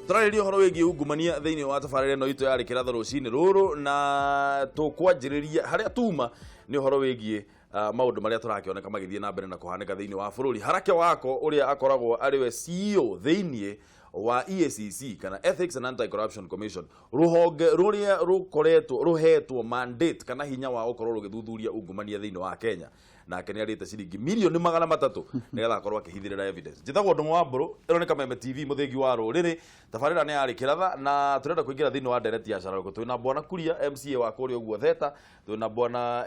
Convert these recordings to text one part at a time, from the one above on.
Tũrarĩria ũhoro wĩgiĩ ungumania thĩinĩ wa tabarĩra ĩno itũ ya Kĩratho rũcinĩ rũrũ, na tũkwanjĩrĩria harĩa tuma nĩ ũhoro wĩgiĩ maũndũ marĩa tũrakĩoneka magĩthiĩ na mbere na kũhanĩka thĩinĩ wa bũrũri. Harake Wako ũrĩa akoragwo arĩ we CEO thĩinĩ wa EACC kana Ethics and Anti-Corruption Commission, rũhonge rũrĩa rũkoretwo rũhetwo mandate kana hinya wa gũkorwo rũgĩthuthuria ungumania thĩinĩ wa Kenya, nake nĩ arĩte ciringi mirioni 300 nĩgetha akorwo akĩhithĩrĩra evidence. Njĩtagwo Ndũng'ũ wa Mbũrũ, ĩno nĩ Kameme TV, mũthĩgi wa rũrĩrĩ. Tabarĩra nĩ yarĩ Kĩratha na tũrenda kũingĩra thĩinĩ wa ndereti ya Cararũkũ. Twĩna Bwana Kuria, MCA wa kũrĩa ũguo Theta, twĩna Bwana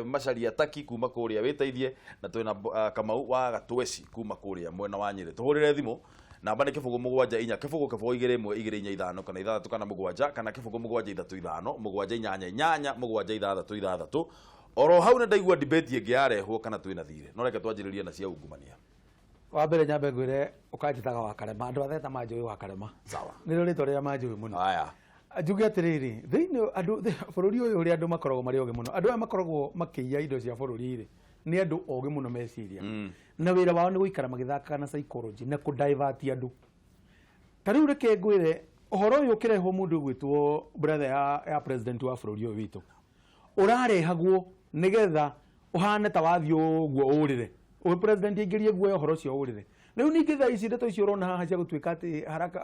Macharia Taki kuma kũrĩa Wĩteithie, na twĩna Kamau wa Gatweci kuma kũrĩa mwena wa Nyĩrĩ. Tũhũrĩre thimũ, namba nĩ 074 0 0 2 1 2 4 5 kana 6 kana 7 kana 0 7 3 5 7 8 8 7 6 6. Oro hau nĩ ndaigua debate ĩngĩ yarehwo kana twĩna thirĩ, no reke twanjĩrĩrie na cia ungumania. Wa mbere nyambe ngwĩre ũkanjĩtaga wa Karema, andũ a Theta manjũĩ wa Karema. Sawa. Nĩrĩo rĩtwa rĩrĩa manjũĩ mũno. Haya. Njuge atĩrĩrĩ, thĩinĩ andũ bũrũri ũyũ ũrĩa andũ makoragwo marĩ ogĩ mũno, andũ aya makoragwo makĩiya indo cia bũrũri rĩ, nĩ andũ ogĩ mũno meciria. Na wĩra wao nĩ gũikara magĩthakaga na psychology na kũ divert andũ. Ta rĩu reke ngwĩre ũhoro ũyũ ũkĩrehwo mũndũ ũgwĩtwo brother ya president wa bũrũri ũyũ witũ, ũrarehagwo nĩgetha ũhane ta wathiĩ ũguo ũrĩre, ũyũ president aingĩrie guoya ũhoro ũcio ũrĩre. Rĩu ningĩ thaa ici ndeto icio ũrona haha cia gũtuĩka atĩ haraka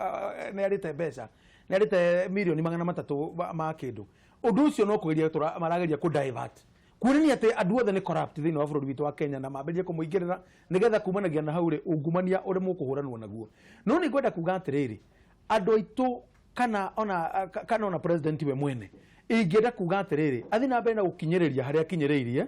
nĩ arĩte mbeca, nĩ arĩte mirioni 300 ma kĩndũ, ũndũ ũcio no kũgeria marageria kũ divert, kuonania atĩ andũ othe nĩ corrupt thĩinĩ wa bũrũri witũ wa Kenya, na mambĩrĩrie kũmũingĩrĩra nĩgetha kumanagia na hau rĩ, ungumania ũremwo kũhũranwo naguo. No nĩ ngwenda kuga atĩrĩrĩ, andũ aitũ kana ona president we mwene, ingĩenda kuga atĩrĩrĩ, athiĩ na mbere na gũkinyĩrĩria harĩa akinyĩrĩirie,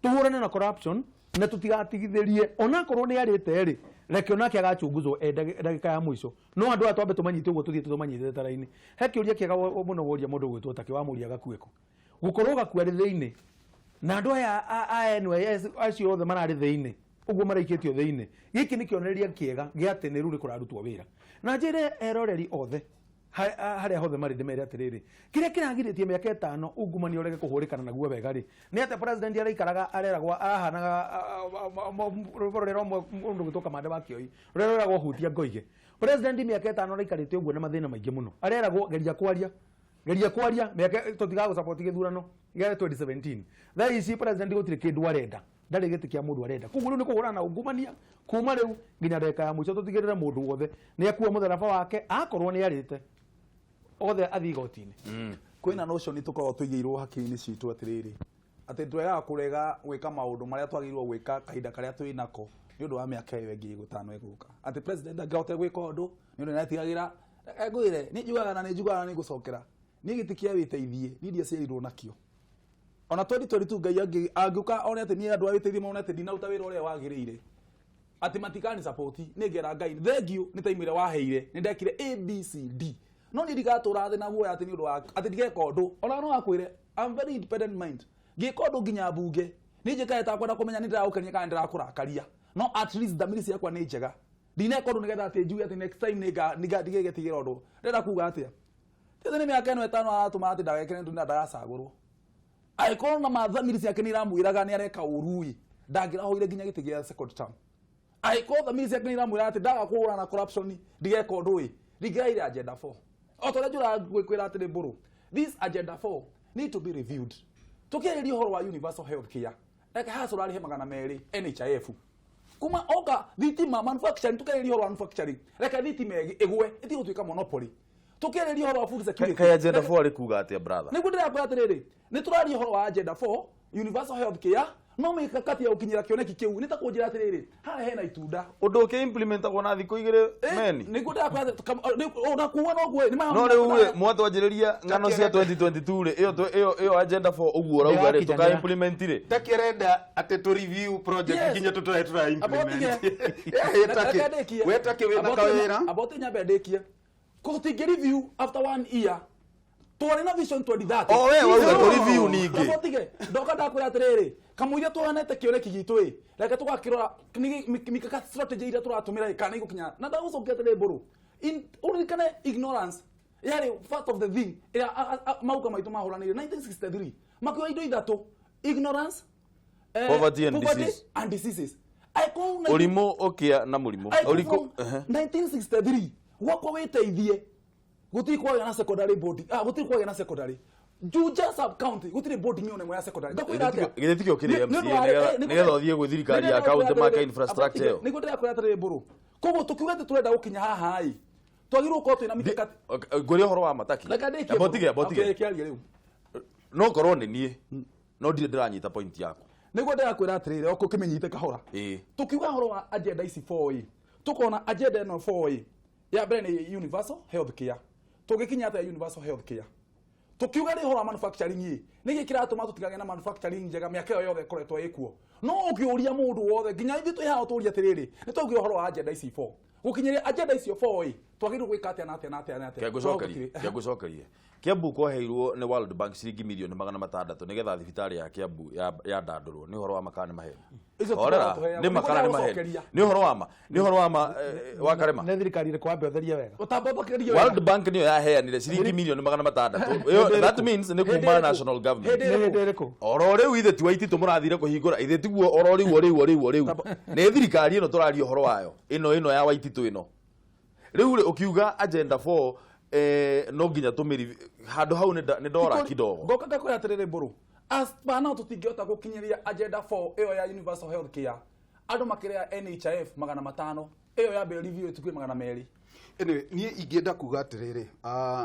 tũhũrane na corruption na tũtigatigithĩrie. Onakorwo nĩ arĩte rĩ, reke onake agachunguzwo e ndagĩka ya mũico. No andũ aya twambe tũmanyite ũguo, tũthiĩ tũmanyitĩte tara-inĩ. He kĩũria kĩega mũno woria mũndũ ũgwĩtwo Takĩ, wamũria gakue kũ, gũkorwo gakua arĩ thĩinĩ na andũ aya a NYS acio othe mararĩ thĩinĩ ũguo maraikĩtio thĩinĩ. Gĩkĩ nĩ kĩonereria kĩega gĩa atĩ nĩ rĩu nĩ kũrarutwo wĩra. Na njĩre eroreri othe harĩa hothe marĩ, ndĩmere atĩrĩrĩ, kĩrĩa kĩragirĩtie mĩaka 5 ungumania ũrege kũhũrĩkana naguo wega rĩ, nĩ atĩ president araikaraga areragwo arahanaga rwĩmbo rũrĩa rwa mũndũ gwĩtwo Kamande wa Kĩoi rũrĩa rwĩragwo hutia ngoige. President mĩaka 5 araikarĩte ũguo na mathĩna maingĩ mũno, areragwo geria kwaria, geria kwaria, mĩaka tũtigaga gũsupport gĩthurano gĩa 2017. Thaa ici president gũtirĩ kĩndũ arenda, ndarĩ gĩtĩ kĩa mũndũ arenda. Koguo rĩu nĩ kũhũrana na ungumania kuma rĩu nginya ndagĩka ya mũico, tũtigĩrĩre mũndũ wothe nĩ akua mũtharaba wake, akorwo nĩ arĩte othe athiĩ igoti-inĩ. Kwĩna notion tũkoragwo tũigĩirwo hakiri-inĩ citũ atĩrĩrĩ, atĩ twegaga kũrega gwĩka maũndũ marĩa twagĩrĩirwo gwĩka kahinda karĩa twĩ nako nĩ ũndũ wa mĩaka ĩyo ĩngĩ ĩgũtano ĩgũka, atĩ president angĩhotire gwĩka ũndũ nĩ ũndũ nĩetigagĩra. Reke ngwĩre, niĩ njugaga na nĩ njugaga na nĩ ngũcokera, niĩ gĩtĩ kĩa wĩteithie niĩ ndiaciarirwo nakĩo. Ona 2022 Ngai angĩũka one atĩ niĩ andũ a wĩteithie mone atĩ ndinaruta wĩra ũrĩa wagĩrĩire, atĩ matikani support, nĩ ngera Ngai thank you nĩ time ĩrĩa waheire nĩ ndekire A B C D. No niĩ ndigatũra thĩ na guoya atĩ nĩ ũndũ wa atĩ ndigeka ũndũ. Ona no akwĩre, I'm very independent mind, ngĩka ũndũ nginya mbunge niĩ njĩkaga itakwenda kũmenya nĩ ndĩragũkenia kana ndĩrakũrakaria, no at least thamiri ciakwa nĩ njega, ndineka ũndũ nĩgetha atĩ njuge atĩ next time nĩnga ndigĩgetigĩra ũndũ. Ndĩrenda kuga atĩa? Tete nĩ mĩaka ĩno 5 aratũma atĩ ndagekene ndũ na ndagacagũrwo, angĩkorwo na mathamiri ciake nĩ iramwĩraga nĩ areka ũru ĩ, ndangĩrahoire nginya gĩtĩ gĩa second term. Angĩkorwo thamiri ciake nĩ iramwĩra atĩ ndaga kũhũrana na corruption ndigeka ũndũ ĩ, ndingĩraire agenda 4. O ta ũrĩa njũraga gwĩkwĩra atĩrĩ mbũrũ, this agenda 4 need to be reviewed. Tũkĩarĩria ũhoro wa universal health care, reke haha ũrarĩhe 200 NHIF kuma oka thitima manufacturing. Tukĩarĩria ũhoro wa manufacturing, reke thitima ĩgwe ĩtige gũtuĩka monopoly. Tukĩarĩria ũhoro wa food security, Kaĩ agenda 4 arĩ kuga atĩa, brother? Nĩguo ndĩrakwĩra atĩrĩrĩ, nĩ tũraria ũhoro wa agenda 4, universal health care, no mĩkakati ya gũkinyĩra kĩoneki kĩu nĩ ta kũnjĩra atĩrĩrĩ, harĩa hena itunda. Ũndũ ũkĩ implementagwo na thikũ 2 meni. Nĩguo ndĩrakwĩra atĩ ona kuga noguo nĩ No rĩu rĩ, mwatwanjĩrĩria ng'ano cia 2022 rĩ, ĩyo agenda 4 ũguo ũrauga rĩ, tũka implement rĩ? Taki arenda atĩ tũ review project nginya tũtũre tũra implement. Reke ndĩkie. We Taki wĩna kawĩra. Aboti nyambe ndĩkie. Tũtingĩ review after one year, twarĩ na vision 2030. O we wauga tũ review ningĩ. Abotige ndoka ndakwĩra atĩrĩrĩ, kamũira tũhanete kĩoneki gitũ ĩ, reke tũgakĩrora mikakati strategy iria tũratũmĩra ĩ, kana igũkinya. Na ndagũcokia atĩrĩ mbũrũ, ũririkane ignorance yarĩ part of the thing ĩrĩa mauka maitũ mahũranĩire 1963, makiuga indo ithatũ: ignorance, Poverty and poverty disease. and diseases. Angĩkorwo Ũrimũ, ũkĩa na mũrimũ. Angĩkorwo Ũrikũ from 1963 gwakwa wĩteithie. Gũtirĩ kwagĩa na secondary board. Ah, gũtirĩ kwagĩa na secondary. Juja sub county gũtirĩ board ng'yo ĩmwe ya secondary. Ngakwĩra atĩa? Githĩ tikĩo kĩrĩ Nĩ ũndũ MCA wa- nĩgetha ũthiĩ gwĩ thirikari ya county make infrastructure ĩyo. Nĩguo ndĩrakwĩra atĩrĩrĩ Mbũrũ. Koguo tũkiuga atĩ tũrenda gũkinya haha ĩ, twagĩrĩirwo gũkorwo twĩna mikakati. Okay, ngũria ũhoro wa mataki. Reke ndĩkie. Amba ũtige. Okay, kĩarie rĩu. No korwo nĩ niĩ no ndirĩ ndĩranyita point yaku. Nĩguo ndĩrakwĩra atĩrĩrĩ, o ũkĩmĩnyite kahora. Ĩĩ. Tukiuga horo wa agenda ici 4 tukona agenda ĩno 4 ya mbere nĩ universal health care. Tũngĩkinya atĩa universal health care? Tukiuga rĩ ũhoro wa manufacturing ĩ, nĩkĩ kĩratũma tũtigagĩe na manufacturing njega mĩaka ĩyo yothe ĩkoretwo ĩkuo? No ũngĩũria mũndũ wothe nginya ithuĩ twĩ haha tũũrie atĩrĩrĩ, nĩ twaugire ũhoro wa agenda ici 4 gũkinyĩria agenda icio 4 ĩ, twagĩrĩirwo gwĩka atĩa na atĩa na atĩa na atĩa? Kĩangũcokerie, kĩangũcokerie. Kiambu kwaheirwo nĩ World Bank ciringi mirioni 600 nĩgetha thibitarĩ ya Kiambu ya ndandũrwo. Nĩ ũhoro wa makana nĩ maheni? Icio Horera, tũheagwo. nĩ makana nĩ maheni? Nĩguo Nĩ ũhoro wa ma? Nĩ ũhoro wa ma wa Karema? Nĩ thirikari ĩrĩkũ wambe ũtherie wega? Ũtambũkĩrie. World Bank nĩyo yaheanire ciringi mirioni 600. Ĩyo that means nĩ kuma national government. Nĩ hĩndĩ ĩrĩkũ? Oro rĩu ithe ti Waititũ mũrathire kũhingũra, ithe tiguo oro rĩu o rĩu o rĩu o rĩu nĩ thirikari ĩno tũraria ũhoro wayo ĩno ya Waititũ ĩno. Rĩu rĩ ũkiuga agenda 4 no nginya tũmĩri handũ hau nĩ ndora kidogo. Ngoka ngakwĩra atĩrĩrĩ Mbũrũ, as per now tũtingĩhota gũkinyĩria agenda 4 ĩyo ya universal health care andũ makĩrĩa NHIF 500 ĩyo ya mbere review ĩtukie 200. Anyway, niĩ ingĩenda kuga atĩrĩrĩ,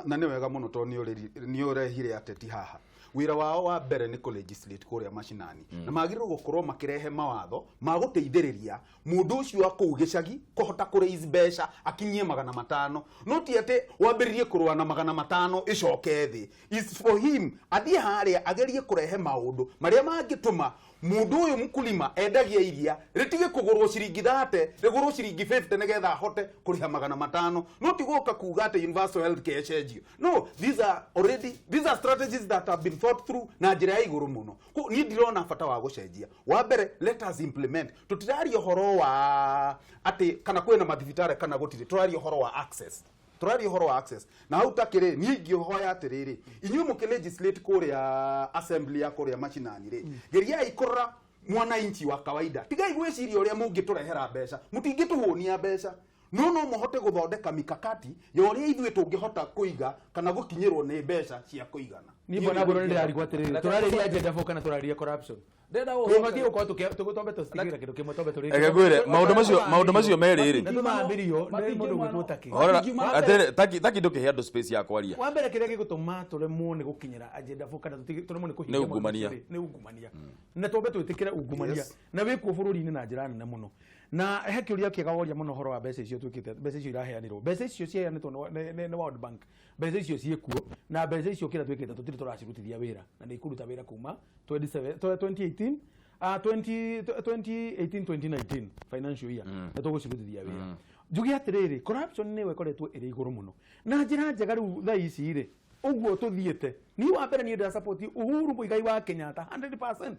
na nĩ wega mũno tondũ nĩ ũrehire ateti haha. Wĩra wao wa mbere nĩ kũ-legislate kũrĩa macinani, na magĩrĩirwo gũkorwo makĩrehe mawatho ma gũteithĩrĩria mũndũ ũcio wa kũu gĩcagi kũhota kũ raise mbeca akinyie 500. No ti atĩ wambĩrĩrie kũrũa na 500 ĩcoke thĩ. Is for him athiĩ harĩa agerie kũrehe maũndũ marĩa mangĩtũma mũndũ ũyũ mkulima endagia iria rĩtige kũgũrwo ciringi 30 rĩgũrwo ciringi 50 nĩgetha ahote kũrĩha 500. No ti gũka kuga atĩ universal health care ĩcenjio. No, these are already, these are strategies that have been thought through na njĩra ya igũrũ mũno. Niĩ ndirona bata wa gũcenjia. Wa mbere, let us implement. Tũtiraria ũhoro wa atĩ kana kwĩna mathibitarĩ kana gũtirĩ, tũraria ũhoro wa access. Tũraria ũhoro wa access. Na hau takĩrĩ niĩ ingĩhoya atĩrĩrĩ, inyuĩ mũkĩ-legislate kũrĩa assembly ya kũrĩa macinani rĩ, geriai kũrora mwananchi wa kawaida. Tigai gwĩciria ũrĩa mũngĩtũrehera mbeca, mũtingĩtũhũnia mbeca, no no mũhote gũthondeka mikakati ya ũrĩa ithuĩ tũngĩhota kũiga kana gũkinyĩrwo nĩ mbeca cia kũigana. Niĩ mbona Mbũrũ nĩ ndĩrarigwo atĩrĩrĩ, tũrarĩria agenda 4 kana tũrarĩria corruption? Ndĩrenda Tũbatiĩ gũkorwo twambe tũcitigĩra kĩndũ kĩmwe, twambe tũrĩkie. Reke ngwĩre, maũndũ macio merĩ rĩ. Na tũmambĩrio nĩ mũndũ ũgwĩtwo Taki. Horera, atĩrĩrĩ, taki ndũkĩhe andũ space ya kwaria. Wa mbere kĩrĩa gĩgũtũma tũremwo nĩ gũkinyĩra agenda 4 kana tũremwo nĩ kũhingia Nĩ ungumania. maũndũ macio rĩ, nĩ ungumania. Na twambe twĩtĩkĩre ungumania. Yes. Na wĩkuo bũrũri-inĩ na njĩra nene mũno. Na he kĩũria kĩega woria mũno ũhoro wa mbeca icio twĩkĩte, mbeca icio iraheanirwo. Mbeca icio ciheanĩtwo nĩ World Bank. Mbeca icio ciĩkuo na mbeca icio kĩrĩa twĩkĩte tũtirĩ tũracirutithia wĩra na nĩ ikuruta wĩra kuma 2018 2018 2019 financial year na tũgũcirutithia wĩra. Njuge atĩrĩrĩ, corruption nĩyo ĩkoretwo ĩrĩ igũrũ mũno na njĩra njega rĩu thaa ici rĩ ũguo tũthiĩte. Niĩ wa mbere niĩ ndĩra support Uhuru Muigai wa Kenyatta 100%.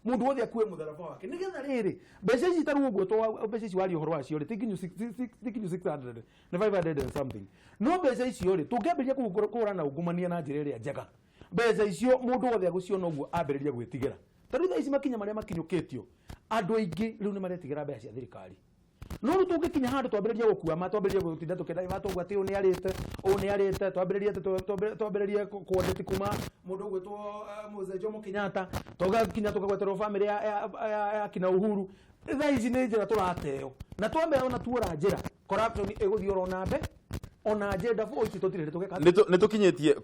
Mũndũ wothe akue mũtharaba wake nĩgetha rĩrĩ mbeca ici tarĩu ũguo mbeca ici waria ũhoro wacio rĩ ti nginyu 600 nĩ 500 and something. No mbeca icio rĩ tũngĩambĩrĩria kũhũrana na ungumania na njĩra ĩrĩa njega, mbeca icio mũndũ wothe agũciona ũguo ambĩrĩrie gwĩtigĩra. Tarĩu thaa ici makinya marĩa makinyũkĩtio, andũ aingĩ rĩu nĩ maretigĩra mbeca cia thirikari. No rĩu tũngĩkinya handũ twambĩrĩrie gũkua ma, twambĩrĩrie gũtinda tũkĩenda matũgua atĩ ũyũ nĩ arĩte, ũyũ nĩ arĩte, twambĩrĩrie atĩ twambĩrĩrie kũaudit kuma mũndũ ũgwĩtwo Mzee Jomo Kenyatta, tũgakinya tũkagweterwo bamĩrĩ ya kina Uhuru. Thaa ici nĩ njĩra tũrateo na twambe ona tuora njĩra corruption ĩgũthiĩ oro na mbe ona agenda 4 ici tũtirĩ hĩndĩ tũgeka. Nĩ tũkinyĩtie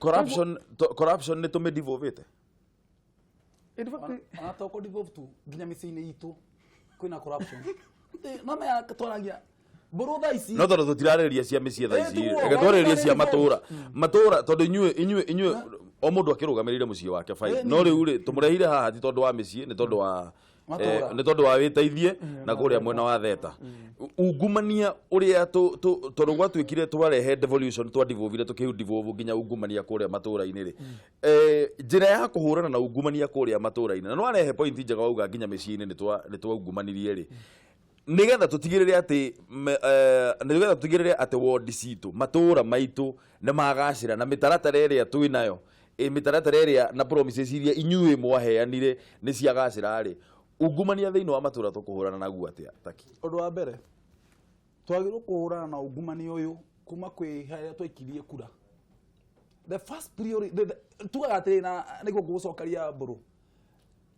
corruption nĩ tũmĩdevolvĩte. In fact, Ona to kũ devolve tu nginya mĩciĩ-inĩ itũ kwĩna corruption. No maya twaragia Mbũrũ thaa ici. No tondũ tũtirarĩrĩria cia mĩciĩ thaa ici, Tiguo, reke twarĩrĩrie cia matũra. Matũra tondũ inyuĩ o mũndũ akĩrũgamĩrĩire mũciĩ wake fine. No rĩu rĩ tũmũrehire haha ti tondũ wa mĩciĩ, nĩ tondũ wa Matũra. nĩ tondũ wa wĩteithie na kũrĩa mwena wa theta ungumania ũrĩa tondũ gwatuĩkire twarehe devolution twa devolvire tũkĩu devolve nginya ungumania kũrĩa matũra-inĩ rĩ, njĩra ya kũhũrana na ungumania kũrĩa matũra-inĩ, na nĩwarehe point njega wauga nginya mĩciĩ-inĩ nĩ twaungumanirie rĩ, nigetha tutigirire ati nigetha tutigirire ati wodi citũ matũra maitũ nĩ magacĩra na mĩtaratara ĩrĩa twĩ nayo, mĩtaratara ĩrĩa na promises iria inyuĩ mwaheanire nĩ ciagacĩra rĩ, ungumania thĩinĩ wa matũra tũkũhũrana naguo atĩa Taki? Ũndũ wa mbere twagĩrĩirwo kũhũrana na ungumania ũyũ kuma kwĩ harĩa twaikirie kura. The first priority tugaga atĩrĩ, na nĩguo ngũgũcokeria mbũrũ,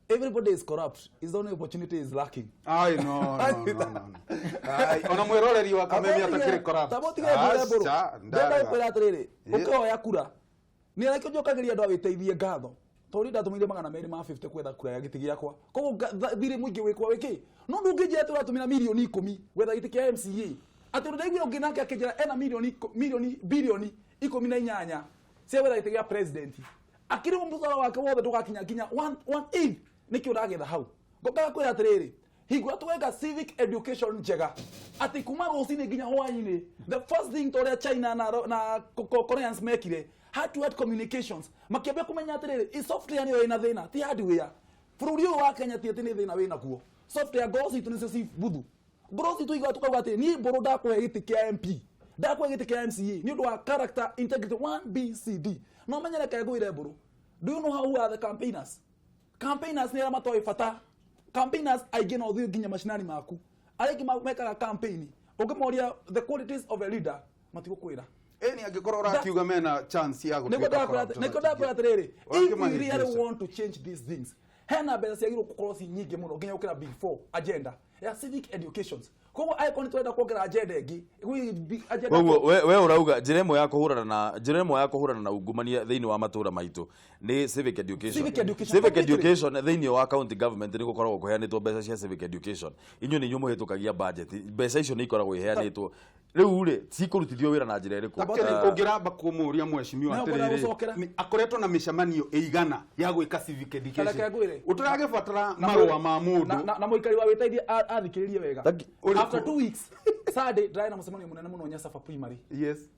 everybody is corrupt, is the only opportunity is lacking. Ai, no, no, no, no, no. Ai, ona mwĩroreri wa Kameme atakĩrĩ corrupt. Tabo tige ngwĩre mbũrũ. Aca, ndenda ndarega. kwĩra atĩrĩrĩ, ũkĩhoya kura nĩ arakĩo njokagĩria andũ a wĩteithie ngatho, tondũ ndatũmĩire 250 gwetha kura ya gĩtĩ gĩakwa, koguo thirĩ mũingĩ wĩkwa wĩkĩ, no ndũngĩnjĩra atĩ ũratũmĩra mirioni 10 gwetha gĩtĩ kĩa MCA, atĩ ũndũ ndaiguire ũngĩ nake akĩnjĩra ena mirioni bilioni 18 cia gwetha gĩtĩ gĩa president, akĩrĩhwo mũcara wake wothe ndũgakinya nginya one eighth. Nĩkĩo ũragetha hau. Ngokaga kwĩra atĩrĩrĩ, hingo ĩrĩa tweka civic education njega, atĩ kuma rũcinĩ nginya hwainĩ, the first thing, ta ũrĩa China na Koreans mekire, heart to heart communications, makĩambia kũmenya atĩrĩrĩ, software nĩyo ĩna thĩna, ti hardware. Bũrũri ũyũ wa Kenya ti atĩ nĩ thĩna wĩnaguo software, ngoro citũ nĩcio ci buthu. Ngoro citũ igaga tukauga atĩ niĩ mbũrũ ndakũhe gĩtĩ kĩa MP, ndakũhe gĩtĩ kĩa MCA nĩ ũndũ wa character, integrity, 1 B C D. No menye, reke ngwĩre mbũrũ, do you know how, who are the campaigners? Campaigners nĩ arĩa matoĩ bata. Campaigners aingĩ no ũthiĩ nginya macinani maku, arĩa aingĩ mekaga campaign, ũngĩmoria the qualities of a leader, matigũkwĩra. Ĩni angĩkorwo ũrakiuga mena chance ya nĩguo gũtuĩka ndakwĩra corrupt, nĩguo ndakwĩra atĩrĩrĩ, if we really Ũrakĩmahĩngĩca. want to change these things, hena mbeca ciagĩrĩirwo gũkorwo ci nyingĩ mũno nginya gũkĩra big four agenda ya civic educations. Koguo angĩkorwo nĩ tũrenda kuongerera agenda ĩngĩ, agenda Koguo we ũrauga njĩra ĩmwe ya kũhũrana na ungumania thĩinĩ wa matũra maitũ nĩ civic education. Civic education, Civic completely. education thĩinĩ wa county government nĩ gũkoragwo kũheanĩtwo mbeca cia civic education. Inyuĩ nĩ inyuĩ mũhĩtũkagia budget, mbeca icio nĩ ikoragwo iheanĩtwo. Rĩu rĩ, cikũrutithio wĩra na njĩra ĩrĩkũ? Actually, ũngĩramba kũmũria mheshimiwa No, ngwenda atĩrĩrĩ, gũcokera. Akoretwo na mĩcemanio ĩigana ya gwĩka civic education? Reke ngwĩre. Ũtũragĩbatara marũa ma mũndũ. Na mũikari wa wĩteithie athikĩrĩrie wega. Thank you. After 2 weeks, Sunday ndĩrarĩ na mũcemanio mũnene mũno Nyasaba Primary.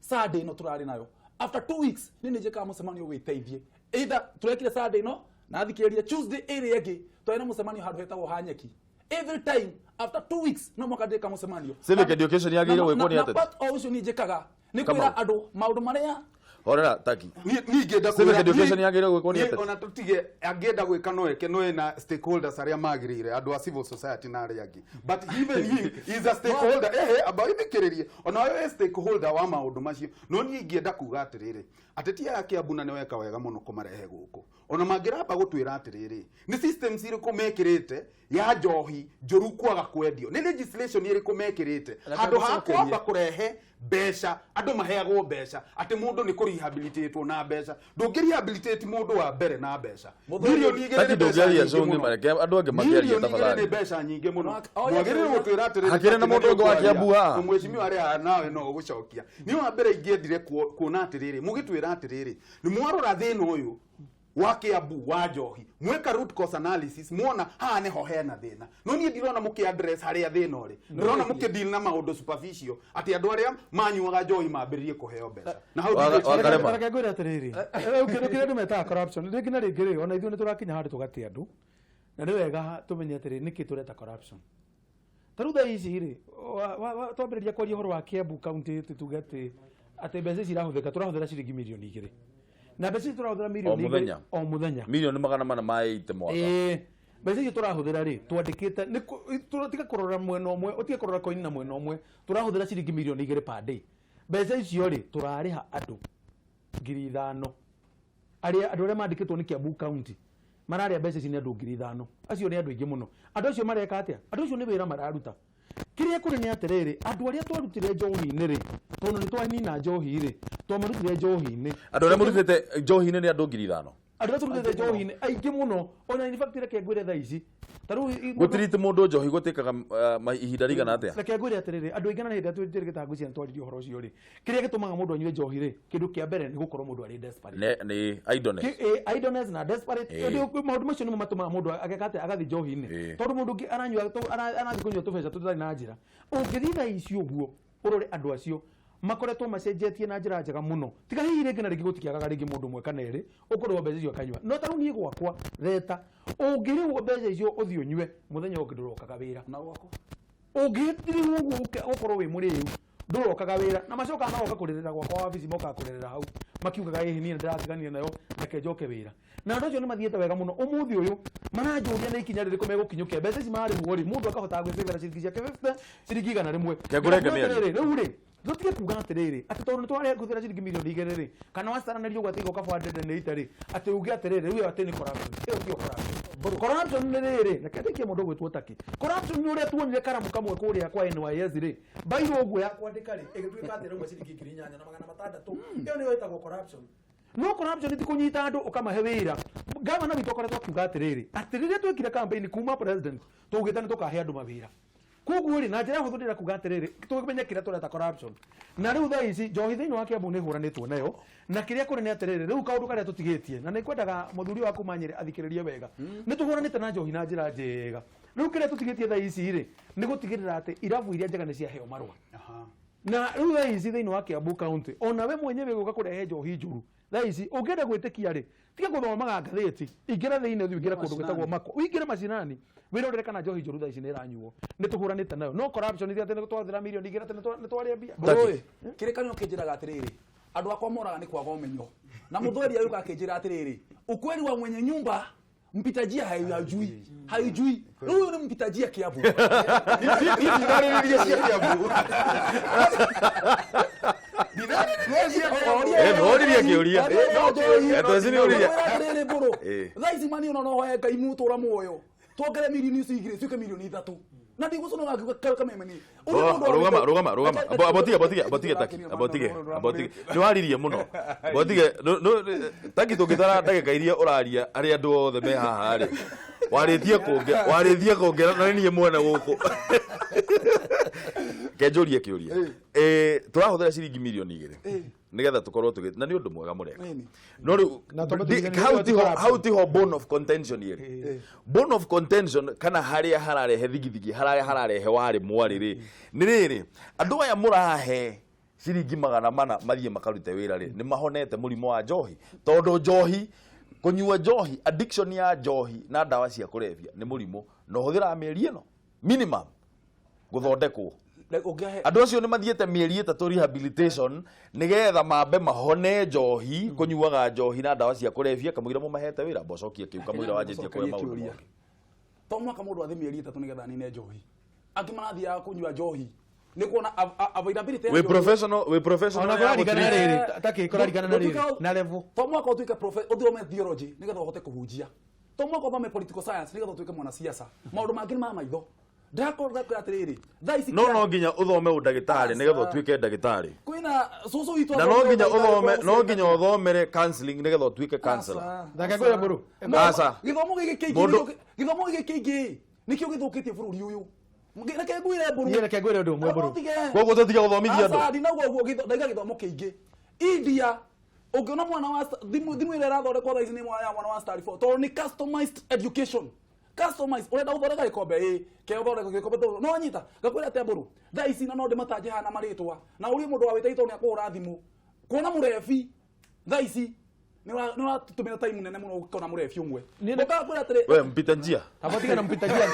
Sunday ĩno tũrarĩ nayo, after 2 weeks nĩ njĩkaga mũcemanio wĩteithie, either tũrekire Sunday ĩno na thikĩrĩrie Tuesday ĩrĩa ĩngĩ twarĩ na mũcemanio handũ hetagwo ha nyeki. Every time after 2 weeks no mwaka ndĩka mũcemanio. Civic education yagĩrĩirwo gwĩkwo nĩ Na ateti? part o ũcio niĩ njĩkaga nĩ Kamau. kwĩra andũ maũndũ marĩa Horera taki. Niĩ ingĩenda Civic kwĩra- education yagĩrĩirwo gwĩkwo nĩ niĩ ateti? ona tũtige, angĩenda gwĩka no eke, no ena stakeholders arĩa magĩrĩire, andũ a civil society na arĩa angĩ, but even him is a stakeholder. Ehe, amba ithikĩrĩrie, ona we stakeholder wa maũndũ macio. No niĩ ingĩenda kuga atĩrĩrĩ, ateti aya Kĩambu, na nĩ weka wega mũno kũmarehe gũkũ, ona mangĩramba gũtwĩra atĩrĩrĩ, nĩ systems irĩkũ mekĩrĩte ya njohi njũru kwaga kwendio, nĩ legislation ĩrĩkũ mekĩrĩte handũ ha ngũcokerie. kwamba kũrehe mbeca, andũ maheagwo mbeca atĩ mũndũ nĩ kũrehabilitatwo na mbeca. Ndũngĩrehabilitate mũndũ wa mbere na mbeca. 2 million Taki nĩ mbeca ndũngĩaria nyingĩ cũng'i, mũno. reke andũ angĩ makĩarie 2 million tafadhali. nĩ mbeca nyingĩ mũno. Ona- Mwagĩrĩirwo gũtwĩra atĩrĩrĩ, Hakĩrĩ na mũndũ ũngĩ wa Kiambu haha? Na mheshimiwa arĩa haha nawe no ũgũcokia. Niĩ wa mbere ingĩendire kuona atĩrĩrĩ, mũgĩtwĩra atĩrĩrĩ, nĩ mwarora thĩna ũyũ wa Kiambu wa njohi, mweka root cause analysis, mwona haha nĩho hena thĩna. No niĩ ndirona mũkĩ address harĩa thĩna ũrĩ, ndĩrona mũkĩ deal na maũndũ superficial, atĩ andũ arĩa manyuaga njohi mambĩrĩrie kũheo mbeca na hau Wakarema. Reke ngwĩre atĩrĩrĩ, rĩu kĩndũ kĩrĩa andũ metaga corruption, rĩngĩ na rĩngĩ rĩ, ona ithuĩ nĩ tũrakinya handũ tũgate andũ, na nĩ wega tũmenye atĩrĩrĩ, nĩkĩ tũreta corruption. Ta rĩu thaa ici rĩ, twambĩrĩria kwaria ũhoro wa Kiambu County, tuge atĩ mbeca ici irahũthĩka, tũrahũthĩra ciringi 2 million, na mbeca ici tũrahũthĩra mirioni O mũthenya? igĩrĩ o mũthenya. 480 million mwaka. Ĩĩ, mbeca icio tũrahũthĩra rĩ, twandĩkĩte nĩ tiga kũrora mwena ũmwe, ũtige kũrora koini na mwena ũmwe. Tũrahũthĩra ciringi 2 million per day. Mbeca icio rĩ, tũrarĩha andũ 5,000, arĩa andũ arĩa mandĩkĩtwo nĩ Kiambu County mararĩa mbeca ici nĩ andũ 5,000. Acio nĩ andũ aingĩ mũno. Andũ acio mareka atĩa? Andũ acio nĩ wĩra mararuta. Kĩrĩa kũrĩ nĩ atĩrĩrĩ, andũ arĩa twarutire njohi-inĩ rĩ, tondũ nĩ twanina njohi rĩ, twamarutire njohi-inĩ. Andũ arĩa mũrutĩte njohi-inĩ nĩ andũ 5,000? Andũ arĩa tũrutĩte njohi-inĩ aingĩ mũno. Ona in fact, reke ngwĩre thaa ici ta rĩu Gũtiriti mũndũ njohi gũtĩkaga ihinda rĩigana atĩa? Reke ngwĩre atĩrĩrĩ, andũ aingĩ na hĩndĩ ĩrĩa twĩrĩgĩte ngwĩciria nĩ twaririe ũhoro ũcio rĩ, kĩrĩa gĩtũmaga mũndũ anyue njohi rĩ, kĩndũ kĩa mbere nĩ gũkorwo mũndũ arĩ desperate. Nĩ idleness. Idleness na desperate. Maũndũ macio nĩmo matũmaga mũndũ ageka atĩa? Agathiĩ njohi-inĩ. Tondũ mũndũ ũngĩ aranyua arathiĩ kũnyua tũbeca tũtarĩ na njĩra. Ũngĩthiĩ thaa ici ũguo ũrore andũ acio makoretwo macenjetie na njĩra njega mũno, tiga hihi rĩngĩ na rĩngĩ gũtikĩagaga rĩngĩ mũndũ ũmwe kana erĩ ũkũrĩhwo mbeca icio akanyua. No ta rĩu niĩ gwakwa theta, ũngĩrĩhwo mbeca icio ũthiĩ ũnyue, mũthenya ũngĩ ndũrokaga wĩra. Na gwakwa Ũngĩtirĩhwo ũguo ũkorwo wĩ mũrĩu, ndũrokaga wĩra, na macokaga magoka kũrĩrĩra gwakwa wabici, mokaga kũrĩrĩra hau makiugaga, ĩhĩ, niĩ nĩndĩratiganire nayo, reke njoke wĩra. Na andũ acio nĩ mathiĩte wega mũno. Ũmũthĩ ũyũ maranjũria nĩ ikinya rĩrĩkũ megũkinyũkia mbeca ici marĩhwo rĩ, mũndũ akahotaga gwĩcĩvĩra ciringi ciake 50, ciringi 100. Kengũrenge mĩario. Rĩu rĩ, Tũtige kuga atĩrĩrĩ atĩ tondũ nĩ twarĩa kũhũthĩra ciringi mirioni 2 rĩ, kana wacaranĩrio gwatiga ũkabandĩte nĩ ita rĩ, atĩ uge atĩrĩrĩ rĩu ĩyo atĩ nĩ corruption. Ĩyo tiyo corruption. Corruption nĩ rĩrĩ, reke ndĩkie mũndũ ũgwĩtwo Taki. Corruption nĩ ũrĩa tuonire karamu kamwe kũrĩa kwa NYS rĩ, bairwo ũguo ya kwandĩka rĩ, ĩgĩtuĩka atĩ ĩrauma ciringi 8600. Ĩyo nĩyo ĩtagwo corruption. No corruption ti kũnyita andũ ũkamahe wĩra. Gavana witũ akoretwo akiuga atĩrĩrĩ, atĩ rĩrĩa twekire campaign kuma president, twaugĩte nĩ tũkahe andũ mawĩra. Koguo rĩ, na njĩra hũthũ ndĩrenda kuga atĩrĩrĩ, tũmenye kĩrĩa tũreta corruption. Na rĩu thaa ici njohi thĩinĩ wa Kiambu nĩ ĩhũranĩtwo nayo, na kĩrĩa kũrĩ nĩ atĩrĩrĩ, rĩu kaũndũ karĩa tũtigĩtie, na nĩ kwendaga mũthuri wa kuma Nyĩrĩ athikĩrĩrie wega. Nĩ tũhũranĩte na njohi na njĩra njega. Rĩu kĩrĩa tũtigĩtie thaa ici rĩ, nĩ gũtigĩrĩra atĩ irabu iria njega nĩ ciaheo marũa. Na rĩu thaa ici thĩinĩ wa Kiambu County, ona we mwenyewe gũka kũrehe njohi njũru. Thaa ici ũngĩenda gwĩtĩkia rĩ, tiga gũthomaga ngathĩti, ingĩra thĩinĩ ũthiĩ ũingĩre kũndũ gwĩtagwo Mako, ũingĩre macinani, wĩrorere kana njohi njũru thaa ici nĩ ĩranyuo. Nĩ tũhũranĩte nayo. No corruption ithuĩ atĩ nĩ twathira mirioni 2 atĩ nĩ twarĩa mbia. Mbũrũ kĩrĩkanĩro kĩnjĩraga atĩrĩrĩ, andũ akwa moraga nĩ kwaga ũmenyo, na mũthweri ayũka akĩnjĩra atĩrĩrĩ, ukweli wa mwenye nyumba mpita njia haijui, haijui. Rĩu ũyũ nĩ mpita njia Kiambu. Ndinarĩrĩria cia Kiambu. Noririe kĩũria. Tweci nĩ ũririe. Atĩrĩrĩ mbũrũ, Eh. thaa ici mani ona no hoye Ngai mũtũra muoyo tuongere mirioni icio 2 cituĩke mirioni 3 na ndigũconoka ngiuga kameme. Rũgama, rũgama, rũgama. Abotige, abotige, abotige Taki, abotige, abotige. Nĩ waririe mũno. Abotige, Taki tũngĩtara ndagĩka iria ũraria arĩa andũ othe me haha rĩ. Warĩtie kũnge, warĩtie kũngera na niĩ mwene gũkũ. Kenjũrie kĩũria. Tũrahũthĩra ciringi mirioni 2 nĩgetha tũkorwo tũgĩ, na nĩ ũndũ mwega mũreka. No rĩu Na twambe tũririkane hau nĩyo tiho, corruption. hau tiho bone of contention ĩrĩ. Bone of contention kana harĩa hararehe thigithigi, harĩa hararehe warĩ mwarĩ rĩ, nĩ rĩrĩ, andũ aya mũrahe ciringi 400 mathiĩ makarute wĩra rĩ, nĩ mahonete mũrimũ wa njohi. Tondũ njohi, kũnyua njohi, addiction ya njohi na ndawa cia kũrebia nĩ mũrimũ, na ũhũthĩraga mĩeri ĩno minimum gũthondekwo. Andũ acio nĩ mathiĩte mĩeri 3 rehabilitation nĩgetha mambe mahone njohi, kũnyuaga njohi na ndawa cia kũrebia, kamũira mũmahete wĩra, mbocokie kĩu kamũira wanjĩtie kũhe maũndũ mangĩ. To mwaka mũndũ athiĩ mĩeri 3 nĩgetha anine njohi. Angĩ marathiaga kũnyua njohi nĩ kuona availability ya Wĩ njohi. professional, wĩ professional Ona ya kũrarigana na gũtreat. rĩrĩ, Taki kũrarigana na rĩrĩ, na level. To mwaka ũtuĩke ũthome theology nĩgetha ũhote kũhunjia. To mwaka ũthome political science nĩgetha ũtuĩke mwanasiasa. Maũndũ mangĩ nĩ ma maitho. Ndakorwo ndakwĩra atĩrĩrĩ, thaa ici No no nginya ũthome ũndagĩtarĩ nĩgetha ũtuĩke ndagĩtarĩ. Kwĩna cũcũ witũ Na no athomire nginya ũndagĩtarĩ ũthome, kwa no nginya ũthomere counseling nĩgetha ũtuĩke counselor. Thaka kwĩra mbũrũ. Aca. Gĩthomo gĩkĩ kĩingĩ Mũndũ- gĩthomo gĩkĩ kĩingĩ nĩkĩo gĩthũkĩtie bũrũri ũyũ. Reke ngwĩre mbũrũ. Niĩ reke ngwĩre ũndũ ũmwe mbũrũ. Koguo tũtige gũthomithia andũ. Aca, ndinauga ũguo, ndaiga gĩthomo kĩingĩ. India ũngĩona mwana wa thimũ ĩrĩa ĩrathondekwo thaa ici nĩ mwana ya mwana wa Star 4 tondũ nĩ customized education. Customized, ũrenda gũthondeka gĩkombe ĩ, ke ũthondeka gĩkombe tondũ no wanyita. Ngakwĩra atĩa mbũrũ, thaa ici na no ndĩmatanje haha na marĩtwa, na ũrie mũndũ wa wĩta tondũ nĩ akũhũra thimũ. Kuona mũrebi thaa ici nĩ ũratũmĩra time nene mũno ũkĩona mũrebi ũmwe. Niĩ nĩ- Ũkakwĩra atĩrĩ, We mpita njia. Abotige na mpita njia.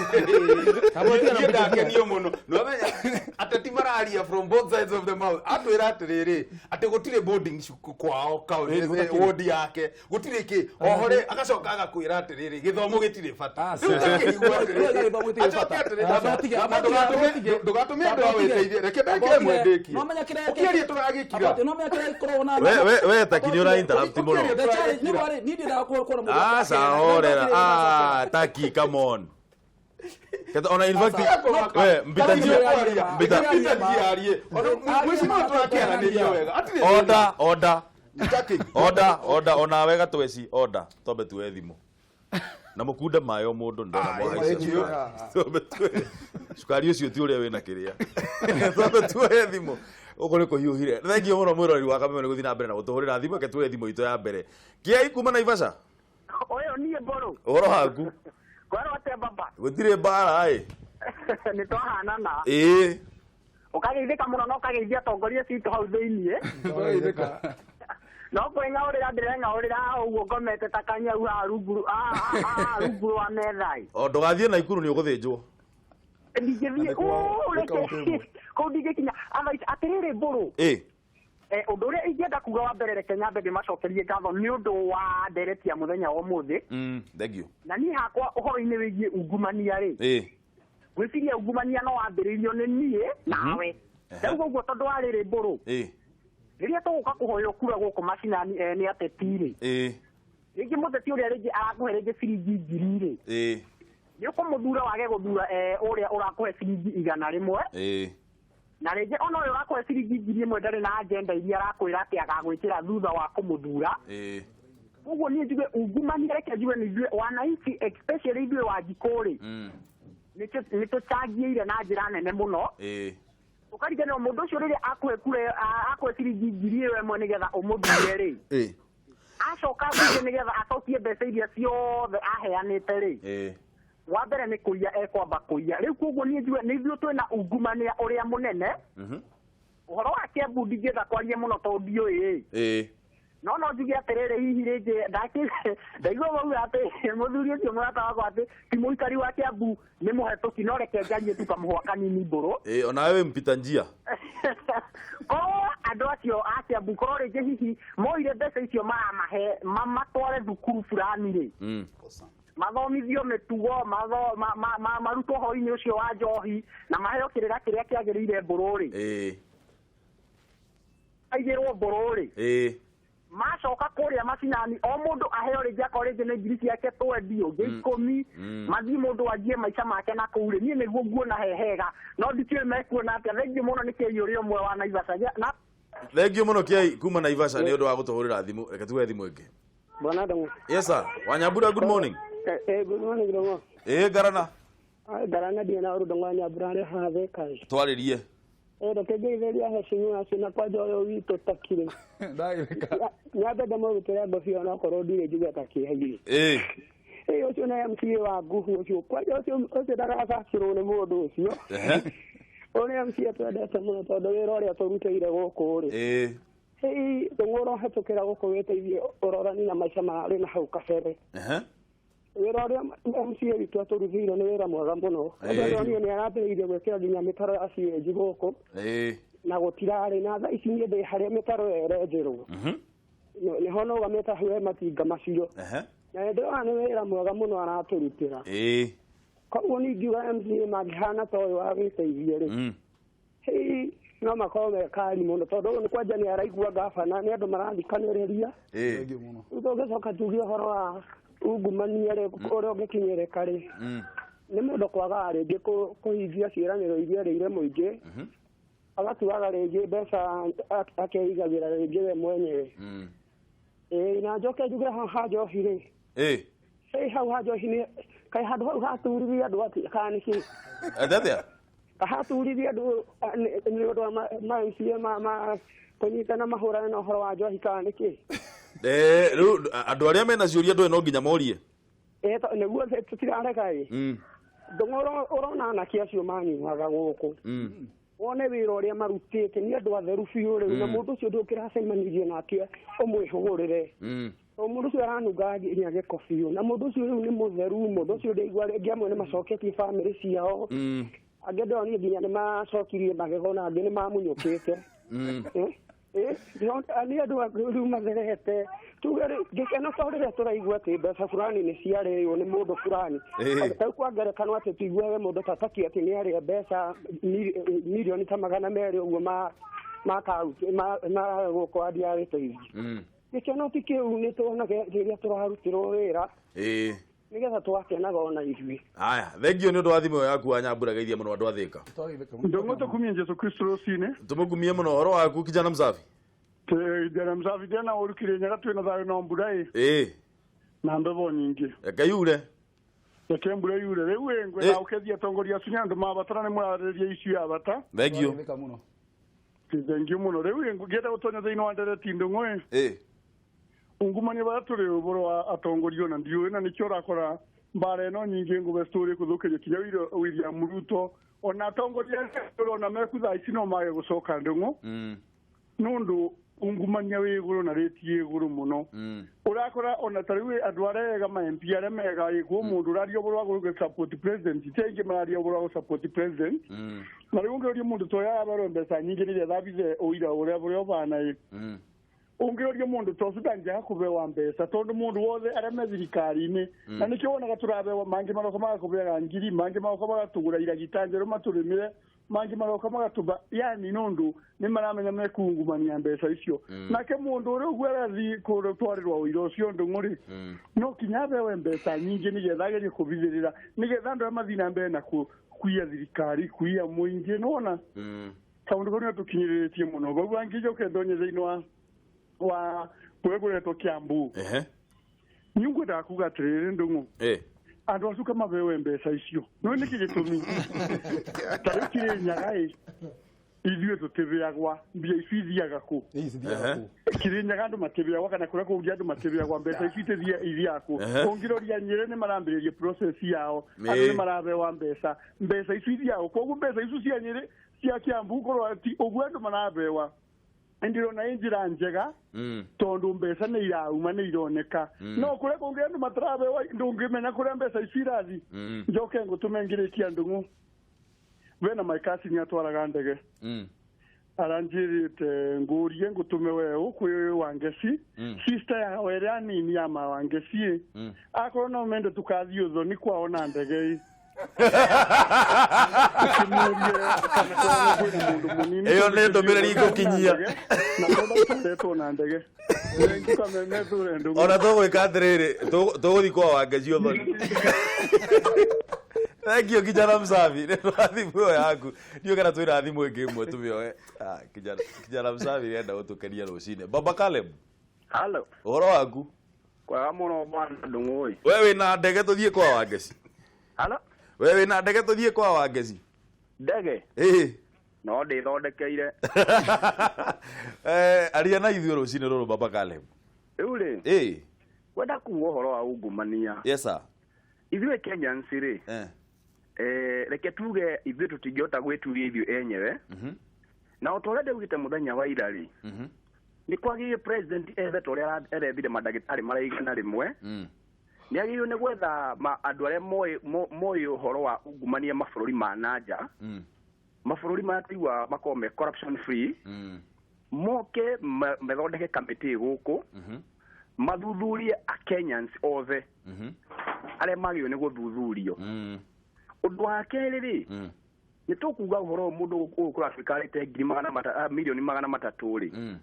Abotige na Niĩ mpita njia. ndakenio mũno. Nĩwamenya ateti mararia from both sides of the mouth. Atwĩra atĩrĩrĩ, atĩ gũtirĩ boarding kwao kaunti, ward yake, gũtirĩ kĩ. Oho rĩ, agacoka agakwĩra atĩrĩrĩ, gĩthomo gĩtirĩ bata. Rĩu ũgakĩigua atĩrĩrĩ, Gĩthomo gĩtirĩ acoke bata. atĩrĩrĩ, ndũgatũme andũ a wĩteithie. Reke ndagĩka ĩmwe ndĩkie. Ũkĩaria tũragĩkira. No menya kĩrĩa gĩkoragwo na We Taki nĩ ũra interrupt mũno. The challenge nĩ warĩ niĩ ndiendaga kuona mũndũ Aca horera. Ah, Taki, come on. Keta ona in fact we mpita njia, mpita Mpita njia arie. Mwĩcimwa tũrakĩaranĩria wega. Atĩrĩrĩ, order, order. Taki. Order, order, ona wega tweci order. Twambe tuoe thimũ. Na mũkunde maĩ o mũndũ ndona mwahaica cukari. Twambe tuoe cukari ũcio ti ũrĩa wĩna kĩrĩa. Twambe tuoe thimũ. Ũguo nĩ kũhiũhire. Thengiũ mũno mwĩroreri wa Kameme nĩ gũthiĩ na mbere na gũtũhũrĩra thimũ. Reke tuoe thimũ itũ ya mbere. Kĩai kuma Naivasha. Ũyũ niĩ mbũrũ. Ũhoro waku? Kwerwo atĩa baba? Gũtirĩ mbara ĩ. Nĩ twahanana. Ĩĩ. Ũkageithĩka mũno na ũkageithia atongoria citũ hau thĩiniĩ. No kwĩng'aũrĩra ndĩreng'aũrĩra haha ũguo ngomete ta kanyau haha rungu haha rungu rwa metha ĩ. O ndũgathiĩ Naikuru nĩ ũgũthĩnjwo. Ndingĩthiĩ reke kũu ndingĩkinya. Otherwise, atĩrĩrĩ mbũrũ. Ĩ. Ũndũ ũrĩa ingĩenda kuga wa mbere, reke nyambe ndĩmacokerie ngatho nĩ ũndũ wa ndereti ya mũthenya wa ũmũthĩ. Thank you. Na niĩ hakwa ũhoro-inĩ wĩgiĩ ungumania rĩ, Ĩ. gwĩciria ungumania no wambĩrĩirio nĩ niĩ nawe. Rĩu ũguo tondũ wa rĩrĩ mbũrũ rĩrĩa tũgũka kũhoywo kura gũkũ macinani nĩ ateti rĩ, rĩngĩ mũteti ũrĩa rĩngĩ arakũhe rĩngĩ ciringi 1000 rĩ, nĩ ũkũmũthura wage gũthura ũrĩa ũrakũhe ciringi 100. Na rĩngĩ ona ũyũ ũrakũhe ciringi 1000 ndarĩ na agenda iria arakwĩra atĩ agagwĩkĩra thutha wa kũmũthura. Koguo niĩ njuge ungumania, reke njuge nĩ ithuĩ wananchi, especially ithuĩ Wanjikũ rĩ, nĩ tũcangĩire na njĩra nene mũno. Ũkariganĩrwo mũndũ ũcio rĩrĩa akũhe kura, akũhe ciringi 1000 nĩgetha ũmũthure rĩ, acoka thuthe nĩgetha acokie mbeca iria ciothe aheanĩte rĩ, wa mbere nĩ kũiya ekwamba kũiya. Rĩu koguo niĩ njuge nĩ ithuĩ twĩna ungumania ũrĩa mũnene. Ũhoro wa Kiambu ndingĩenda kwaria mũno tondũ ndiũĩ ĩ, no no njuge atĩrĩrĩ, hihi rĩngĩ ndaigua mauga atĩ mũthuri ũcio mũrata wakwa atĩ ti mũikari wa Kiambu nĩ mũhetũki, no reke njarie tu kamũhwa kanini mbũrũ. Onawe wĩ mpita njia. Korwo andũ acio a Kiambu korwo rĩngĩ hihi moire mbeca icio maramahe mamatware thukuru fulani rĩ, mathomithio mĩtugo, marutwo ũhoro-inĩ ũcio wa njohi na maheo kĩrĩra kĩrĩa kĩagĩrĩire mbũrũ rĩ, aigĩrwo mbũrũ rĩ, macoka kũrĩa macinani o mũndũ aheo rĩngĩ akorwo rĩngĩ nĩ ngiri ciake 20 ũngĩ 10, mathiĩ mũndũ anjie maica make na kũu rĩ, niĩ nĩguo nguona he hega, no ndikĩũĩ mekuona atĩa. Thengiũ mũno nĩ Kĩai ũrĩa ũmwe wa Naivasha. Thengiũ mũno Kĩai kuma Naivasha nĩ ũndũ wa gũtũhũrĩra thimũ. Reke tuoe thimũ ĩngĩ. Bwana Ndung'u. Yes sir. Wanyambura, good morning. Good morning Ndung'u. Garana. Garana ndiĩ na ũru Ndung'u wa Nyambura arĩa hathĩka. Twarĩrie. Reke ngeithĩrie heshimiwa acio na kwanja ũyũ witũ takire. Ndagĩrĩka. Nyambe ndamũrutĩre ngobia onokorwo ndirĩ njuge ta kĩhairie. Ũcio nĩ MCA wa Nguhu ũcio, kwanja ũcio ndagacakĩrwo nĩ mũndũ ũcio. Ũyũ nĩ MCA twendete mũno tondũ wĩra ũrĩa tũrutĩire gũkũ rĩ. Ndung'u ũrohetũkĩra gũkũ wĩteithie ũrorani na maica mararĩ na hau kabere. Wĩra ũrĩa MCA witũ atũrutĩire nĩ wĩra mwega mũno. Ndĩronire nĩ arambĩrĩirie gwĩkĩra nginya mĩtaro ya sewage gũkũ. Na gũtirarĩ na thaa ici niĩ ndĩ harĩa mĩtaro ĩyo ĩrenjerwo. Nĩho nũgamĩte hau he matinga macio. Na ndĩrona nĩ wĩra mwega mũno aratũrutĩra. Koguo niĩ ingiuga MCA mangĩhana ta ũyũ wa wĩteithie rĩ, no makorwo me kari mũno tondũ ũyũ nĩ kwanja nĩ araigua gabana nĩ andũ marathikanĩrĩria. Rĩu tũngĩcoka tuge ũhoro wa ungumania rĩ, ũrĩa ũngĩkinyĩrĩka rĩ, nĩ mũndũ kwagaga rĩngĩ kũhingia ciĩranĩro iria erĩire mũingĩ, agatuaga rĩngĩ mbeca akeigagĩra rĩngĩ we mwenyewe. Na njoke njuge hau ha njohi rĩ, hau ha njohi nĩ kaĩ handũ hau haturithia andũ atĩ kana nĩkĩ? Atĩa? Haturithia andũ nĩ ũndũ wa ma MCA ma kũnyitana mahũrane na ũhoro wa njohi kana nĩkĩ? Rĩu andũ arĩa mena ciũria ndũĩ no nginya morie. Nĩguo tũtirareka ĩ. Ndung'u ũrona anake acio manyuaga gũkũ, wone wĩra ũrĩa marutĩte nĩ andũ atheru biũ rĩu, na mũndũ ũcio ndũkĩracemanirie nake ũmwĩhũgũrĩre. Mũndũ ũcio aranunga nginya gĩko biũ, na mũndũ ũcio rĩu nĩ mũtheru, mũndũ ũcio ndĩigua rĩngĩ amwe nĩ macoketie bamĩrĩ ciao, angĩ ndĩronire nginya nĩ macokirie magego na angĩ nĩ mamunyũkĩte. Nĩ andũ rĩu matherete. Tuge gĩkeno to rĩrĩa tũraigua atĩ mbeca fulani nĩ ciarĩo nĩ mũndũ fulani. Rĩu kwa ngerekano atĩ tuiguage mũndũ ta Taki atĩ nĩ arĩa mbeca mirioni ta 200 ũguo ma kaunti ma gũkũ wadi ya wĩteithio. Gĩkeno ti kĩu, nĩ tuonaga rĩrĩa tũrarutĩrwo wĩra nĩgetha tũgakenaga ona ithuĩ. Haya, thengiũ nĩ ũndũ wa thimũ ĩyo yaku wa Nyambura, geithia mũno andũ a Thĩka. Ndung'u tũkumie Jesu Kristo rũcinĩ. Tũmũkumie mũno. Ũhoro waku kijana msafi? Kijana msafi tena ũrukire nyaga twĩna thayũ no mbura ĩ. Na mbevo nyingĩ. Reke yure. Reke mbura yure. Rĩu ĩ ngwenda ũkethia atongoria acio nĩ andũ mabatara nĩ mũrarĩrĩria icio ya bata. Thengiũ. Thengiũ mũno. Rĩu ĩ ngĩenda gũtonya thĩinĩ wa ndereti Ndung'u ĩ. Ungumania barĩa tũrĩ ũhoro wa atongoria ona ndiũĩ na nĩkĩo ũrakora mbara ĩno nyingĩ ngũbe tũrĩ kũthũkĩrio kinya William Ruto ona atongoria arĩa ũrona meku thaa ici no mage gũcoka Ndung'u nũndũ ungumania wĩ igũrũ na rĩti ĩ igũrũ mũno. Ũrakora ona ta rĩu andũ arĩa ega ma MP arĩa mega ĩ kwĩ mũndũ ũraria ũhoro wa gũ support president ti aingĩ mararia ũhoro wa gũ support president, na rĩu ũngĩũria mũndũ ta ũyũ aberwo mbeca nyingĩ nĩgetha abithe ũira ũrĩa ũbana ĩ, ũngĩũria mũndũ ta ũcio ndangĩaga kũbewa mbeca tondũ mũndũ wothe arĩa me thirikari-inĩ, na nĩkĩo wonaga tũrabewa mangĩ maroka magakũbeaga ngiri, mangĩ maroka magatũgũra iragita njerũ matũrĩmĩre, Mangĩ maroka magatũba yani nondu nĩ maramenya mekungumania mbeca icio. Nake mũndũ ũrĩa ũguo arathiĩ gũtwarĩrwo ũira ũcio Ndung'u rĩ, no kinya abewe mbeca nyingĩ nĩgetha agerie kũbithĩrĩra, nĩgetha andũ arĩa mathiĩ na mbere na kuiya thirikari, kuiya mũingĩ, nĩwona? Kaũndũ kau nĩgatũkinyĩrĩrĩtie mũno. Bau angĩnjoke ndonye thĩinĩ wa kũrĩa kũretwo Kiambu. Niĩ ngwendaga kuga atĩrĩrĩ Ndung'u, andũ acu kamabewe mbeca icio. No nĩkĩ gĩtũmi? Ta rĩu Kĩrĩnyaga ĩ, ithuĩ tũtĩbĩagwa, mbia icio ithiaga kũ? Kĩrĩnyaga andũ matĩbĩagwa, kana kũrĩa kũngĩ andũ matĩbĩagwa, mbeca icio ithiaga kũ? Ũngĩroria Nyĩrĩ nĩ marambĩrĩria process yao, andũ nĩ marabewa mbeca, mbeca icio ithiaga kũ? Koguo mbeca icio cia Nyĩrĩ cia Kiambu korwo ti ũguo andũ marabewa, ndirona ĩ njĩra njega, tondũ mbeca nĩ irauma, nĩ ironeka. No kũrĩa kũngĩ andũ matarabewa, ndũngĩmenya kũrĩa mbeca icio irathi. Njoke ngũtũme ngĩrĩkia Ndung'u, bena my cousin atwaraga ndege, aranjĩrĩte ngũrie ngũtũme weũ kwĩ Wangeci, sister yao ĩrĩa nini ya ma Wangeci, akorwo no mende tũkathiĩ ũthoni kwao na ndege ĩ. Ĩyo nĩ ndũmĩrĩri ngũkinyia. Na ndege. Ona tũgwĩka atĩrĩrĩ, tũgũthiĩ kwa Wangeci ũthoni. Thank you kijana msafi. Nĩ wa thimũ ĩyo yaku. Ndiũĩ kana twĩna thimũ ĩngĩ ĩmwe tũmĩoe. Kijana msafi nĩenda gũtũkenia rũcinĩ. Baba Caleb. Hello. Ũhoro waku? Kwega mũno bwana Ndung'u. We wĩna ndege tũthiĩ kwa Wangeci? Hello. We wĩna ndege tũthiĩ kwa Wangeci? Ndege? Ĩĩ. No ndĩthondekeire. Aria na ithuĩ rũcinĩ rũrũ Baba Caleb. Rĩu rĩ. Ĩĩ. Wenda kuga ũhoro wa ungumania. Yes sir. Ithuĩ Kenyans rĩ. Reke tuge ithuĩ tũtingĩhota gwĩturia ithuĩ enyewe. Na o ta ũrĩa ndaugĩte mũthenya wa ira rĩ, nĩ kwagĩrĩire president ethe ta ũrĩa erethire mandagĩtarĩ maraigana rĩmwe. Nĩ agĩrĩirwo nĩ gwetha andũ arĩa moĩ ũhoro wa ungumania mabũrũri ma na nja, mabũrũri marĩa tũiguaga makoragwo me corruption free, moke methondeke kamĩtĩ gũkũ, mathuthurie Kenyans othe arĩa magĩrĩirwo nĩ gũthuthurio. Ũndũ wa kerĩ rĩ, nĩ tũkuga ũhoro ũyũ mũndũ ũyũ kũratuĩka arĩte ngiri milioni 300 rĩ,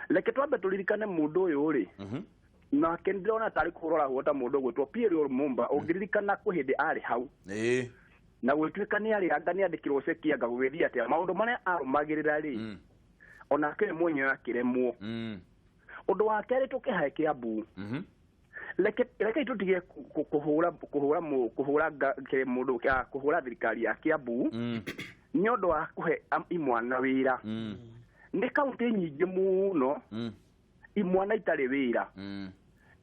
reke twambe tũririkane mũndũ ũyũ rĩ, nake ndĩrona tarĩ kũhũra ũrahũra ta mũndũ ũgwĩtwo Pierre Lumumba, ũngĩririkana kwĩ hĩndĩ arĩ hau. Na gwĩtuĩka nĩ arĩ anga nĩ andĩkirwo ceki anga gũgĩthiĩ atĩa, maũndũ marĩa arũmagĩrĩra rĩ, onake we mwenyewe akĩremwo. Ũndũ wa kerĩ tũkĩhae Kiambu, reke tũtige kũhũra thirikari ya Kiambu nĩ ũndũ wa kũhe imwana wĩra. Nĩ kaũntĩ nyingĩ mũno imwana itarĩ wĩra.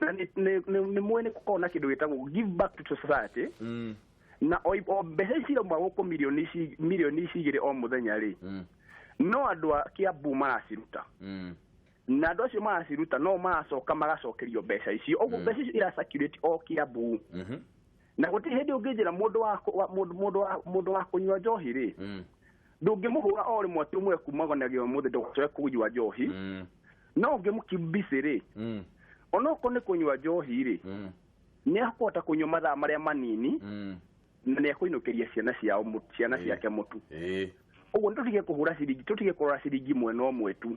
Na nĩ mũĩ nĩ gũkoragwo na kĩndũ gĩtagwo give back to society. Na o mbeca ici irauma gũkũ milioni ici igĩrĩ o mũthenya rĩ, no andũ a Kiambu maraciruta. Na andũ acio maraciruta no maracoka magacokerio mbeca icio. Ũguo mbeca icio ira circulate o Kiambu. Na gũtirĩ hĩndĩ ũngĩnjĩra mũndũ wa kũnyua njohi rĩ, ndũngĩmũhũra o rĩmwe atĩ ũmwe kumaganagia ũmũthĩ ndũgacoke kũnyua njohi. No ũngĩmũkimbici rĩ, onokorwo nĩ kũnyua njohi rĩ, nĩ akũhota kũnyua mathaa marĩa manini, na nĩ ekũinũkĩria ciana ciao ciana ciake mũtu. Ũguo tũtige kũhũra ciringi, tũtige kũrora ciringi mwena ũmwe tu.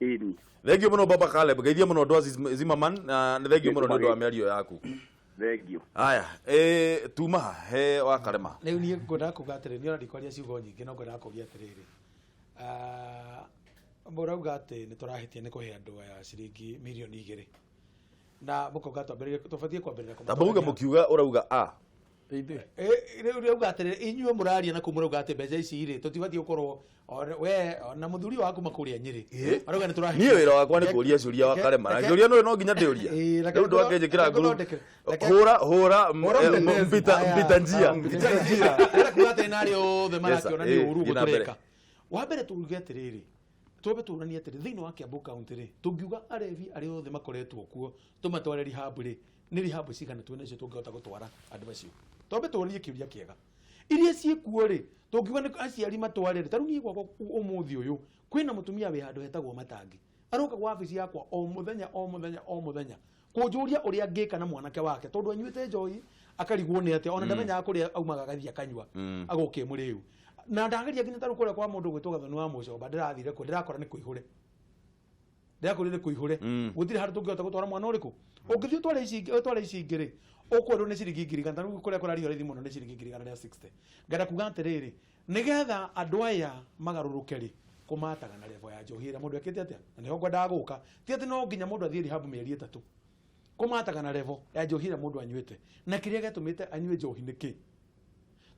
Ĩni. Thank you mũno Baba Caleb, geithia mũno andũ a Zimmerman, na nĩ thank you mũno nĩ ũndũ wa mĩario yaku. Thank you. Aya, tuma he wa Karema. Rĩu niĩ ngwendaga kuga atĩrĩrĩ, niĩ ona ndikwaria ciugo nyingĩ, no ngwendaga kũria atĩrĩrĩ. Mũrauga atĩ nĩ tũrahĩtia nĩ kũhe andũ aya ciringi milioni 2. Na mũkauga twambĩrĩrie, tũbatiĩ kwambĩrĩria kũmatwarĩria. Ta mũuga mũkiuga ũrauga a. Rĩu rĩauga atĩrĩrĩ, inyuĩ mũraria na kũu mũrauga atĩ mbeca ici rĩ, tũtibatiĩ gũkorwo we na mũthuri waku makũrĩa Nyĩrĩ. Arauga nĩ tũrahĩtia. Niĩ wĩra wakwa nĩ kũria ciũria wa Karema. Na kĩũria no nginya ndĩũrie. Rĩu ndwakĩnjĩkĩra nguru. Hũra, hũra, mpita njia. Mpita njia. Ndĩrenda kuga atĩrĩ na arĩa othe marakĩona nĩ ũru ũguo tũreka. Wa mbere tuge atĩrĩrĩ, twambe tũranie atĩrĩ, thĩinĩ wa Kiambu County rĩ, tũngiuga arevi arĩa othe makoretwo kuo tũmatware rehab rĩ, nĩ rehab cigana twĩ nacio tũngĩhota gũtwara andũ acio? Twambe tũrie kĩũria kĩega. Iria ciĩkuo rĩ, tũngiuga nĩ aciari matware rĩ, ta rĩu niĩ gwakwa ũmũthĩ ũyũ kwĩna mũtumia wĩ handũ hetagwo Matangi. Aroka gwa wabici yakwa o mũthenya o mũthenya o mũthenya kũnjũria ũrĩa angĩka na mwanake wake tondũ anyuĩte njohi akarigwo nĩ atĩa, ona ndamenyaga kũrĩa aumaga agathiĩ akanyua agoka mũrĩu. Na ndageria nginya taru kũrĩa kwa mũndũ gwĩtwo Gathoni wa Mũcomba, ndĩrathire kuo ndĩrakora nĩ kũihũre, ndĩrakorire nĩ kũihũre, gũtirĩ handũ tũngĩhota gũtwara mwana ũrĩkũ. Ũngĩthiĩ ũtware ici, ũtware ici ingĩ rĩ, ũkwĩrwo nĩ ciringi 100,000. Tarĩu kũrĩa kũrarĩhio raithi mũno nĩ ciringi 160,000. Ngenda kuga atĩrĩrĩ, nĩgetha andũ aya magarũrũke rĩ, kũmataga na level ya njohi ĩrĩa mũndũ ekĩte atĩa, na nĩho ngwendaga gũka. Ti atĩ no nginya mũndũ athiĩ rehab mĩeri 3, kũmataga na level ya njohi ĩrĩa mũndũ anyuĩte na kĩrĩa gĩatũmĩte anyue njohi nĩ kĩ.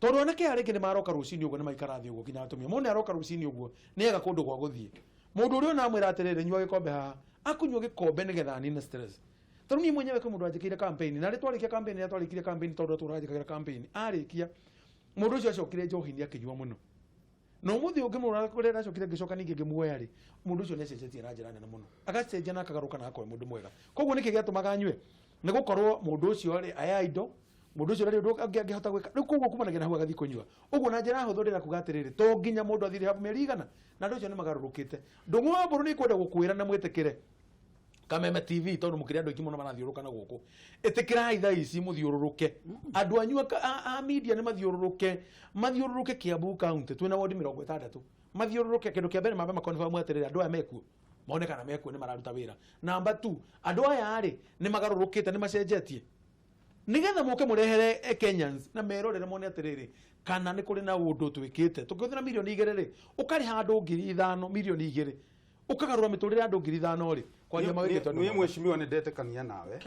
Tondũ anake aya rĩngĩ nĩ maroka rũcinĩ ũguo, nĩ maikara thĩ ũguo nginya atumia. Mũndũ nĩ aroka rũcinĩ ũguo, nĩ ega kũndũ gwa gũthiĩ. Mũndũ ũrĩa ona amwĩra atĩrĩrĩ, nyua gĩkombe haha, akũnyua gĩkombe nĩgetha anine stress. Tondũ niĩ mwenyewe kwĩ mũndũ wanjĩkĩire campaign, na rĩ twarĩkia campaign, rĩrĩa twarĩkirie campaign, tondũ tũranjĩkagĩra campaign, arĩkia mũndũ ũcio acokire njohi-inĩ akĩnyua mũno. Na ũmũthĩ ũngĩmũrora kũrĩa ndacokire ngĩcoka ningĩ ngĩmuoya rĩ, mũndũ ũcio nĩ acenjetie na njĩra nene mũno, agacenjia na akagarũka na agakorwo mũndũ mwega. Koguo nĩkĩ gĩatũmaga anyue? Nĩ gũkorwo mũndũ ũcio rĩ aya indo, mũndũ ũcio rĩ ũndũ angĩhota gwĩka rĩu, koguo kumanagia na hau agathiĩ kũnyua ũguo. Na njĩra hũthũ ndĩra kuga atĩrĩrĩ, to nginya mũndũ athiĩ rehab mĩeri 100, na andũ acio nĩ magarũrũkĩte. Ndũng'ũ wa Mbũrũ nĩ kwenda gũkwĩra na mwĩtĩkĩre Kameme TV, tondũ mũkĩrĩ andũ aingĩ mũno marathiũrũrũka na gũkũ. Ĩtĩkĩrai thaa ici mũthiũrũrũke, andũ anyu a media nĩ mathiũrũrũke, mathiũrũrũke Kiambu County, twĩna wodi 60, mathiũrũrũke. Kĩndũ kĩa mbere mambe maconfirm atĩrĩrĩ, andũ aya mekuo, mone kana mekuo nĩ mararuta wĩra. Number 2, andũ aya rĩ nĩ magarũrũkĩte, nĩ macenjetie, nigetha mũke mũrehere Kenyans na merorere mone atĩrĩrĩ, kana nĩ kũrĩ na ũndũ twĩkĩte. Tũkĩhũthĩra 2 mirioni rĩ, ũkarĩha andũ 5,000, 2 mirioni ũkagarũra mĩtũrĩre ya andũ 5,000 rĩ, kwaria mawĩkĩte ũndũ Niĩ mwega. Mheshimiwa, nĩ ndetĩkania nawe.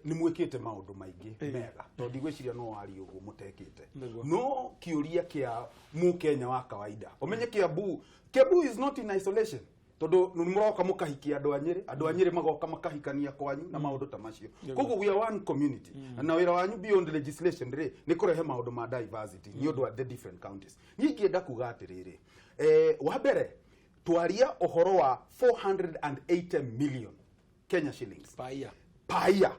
Nĩ mwĩkĩte maũndũ maingĩ mega, tondũ ndigwĩciria no warie ũguo mũtekĩte. No kĩũria kĩa mũkenya wa kawaida, ũmenye Kiambu, Kiambu is not in isolation, tondũ nĩ mũroka mũkahikia andũ a Nyĩrĩ, andũ a Nyĩrĩ magoka makahikania kwanyu na maũndũ ta macio. Koguo we are one community, na wĩra wanyu beyond legislation rĩ, nĩ kũrehe maũndũ ma diversity nĩ ũndũ wa the different counties. Niĩ ingĩenda kuga atĩrĩrĩ, wa mbere twaria ũhoro wa 480 million Kenya shillings Paia. Paia,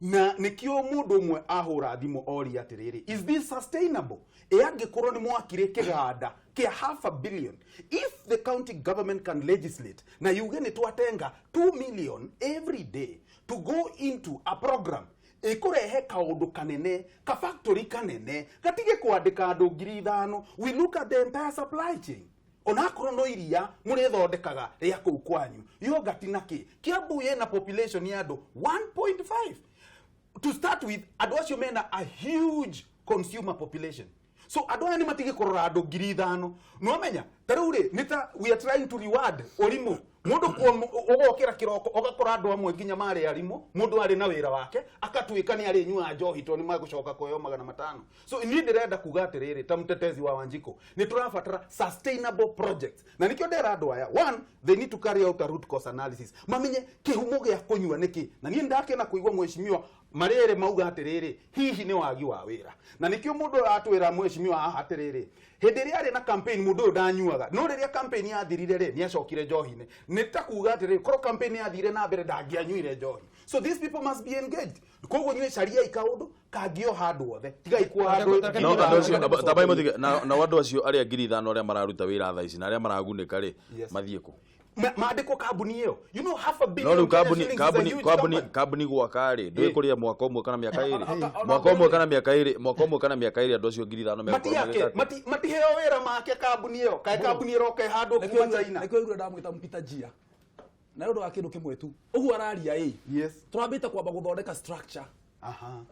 na nikio mundu ũmwe ahũra thimũ oria atĩrĩrĩ, is this sustainable? Ĩ angĩkorwo nĩ mwakire kĩganda kĩa half a billion, if the county government can legislate na yuge nĩ twatenga 2 million every day to go into a program ĩkũrehe kaũndũ kanene, ka factory kanene, gatige kwandĩka andũ 5,000, we look at the entire supply chain, onakorwo no iria mũrĩthondekaga rĩa kũu kwanyu, yogurt na kĩ. Kiambu ĩna population ya andũ 1.5 to start with. Andũ acio mena a huge consumer population, so andũ aya nĩ matige kũrora andũ 5,000. Nĩwamenya ta rĩu rĩ, nĩ ta we are trying to reward ũrimũ. Mũndũ ũgokĩra kĩroko ũgakora andũ amwe nginya marĩ arimũ, mũndũ arĩ na wĩra wake akatuĩka nĩ arĩnyuaga njohi tondũ nĩ magũcoka kuheo 500. So niĩ ndĩrenda kuga atĩrĩrĩ, ta mtetezi wa Wanjikũ, nĩ tũrabatara sustainable projects, na nĩkĩo ndera andũ aya, one, they need to carry out a root cause analysis, mamenye kĩhumo gĩa kũnyua nĩkĩ. Na niĩ ndakena kũigua mheshimiwa marĩrĩ mauga atĩrĩrĩ, hihi nĩ wagi wa wĩra, na nĩkĩo mũndũ aratwĩra mheshimiwa haha atĩrĩrĩ, hĩndĩ ĩrĩa arĩ na campaign mũndũ ũyũ ndanyuaga, no rĩrĩa campaign yathirire rĩ, nĩ acokire njohi-inĩ. Nĩ ta kuga atĩrĩrĩ, korwo campaign yathire na mbere ndangĩanyuire njohi. So these people must be engaged. Koguo nyuĩ cariai kaũndũ kangĩoha andũ othe, tigai kuoha andũ No andũ acio tambai mũtige na andũ acio arĩa 5,000 arĩa mararuta wĩra thaa ici na arĩa maragunĩka rĩ, mathiĩ kũ? Maandĩkwo kambuni ĩyo, half a No billion rĩu kambuni Kenya shillings is a kambuni huge kambuni company. Kambuni gwaka rĩ, ndũĩ kũrĩa mwaka ũmwe kana mĩaka 2, mwaka ũmwe kana mĩaka 2, mwaka ũmwe kana mĩaka 2, andũ acio 5,000 megũkorwo Matiake magĩka atĩa? Matiheo wĩra make kambuni ĩyo, kaĩ kambuni ĩroka ĩhandwo kuma China? Nĩkĩo igua ndamwĩta mpita njia na nĩ ũndũ wa kĩndũ kĩmwe tu ũguo araria ĩ. Tũrambĩte kwamba gũthondeka structure.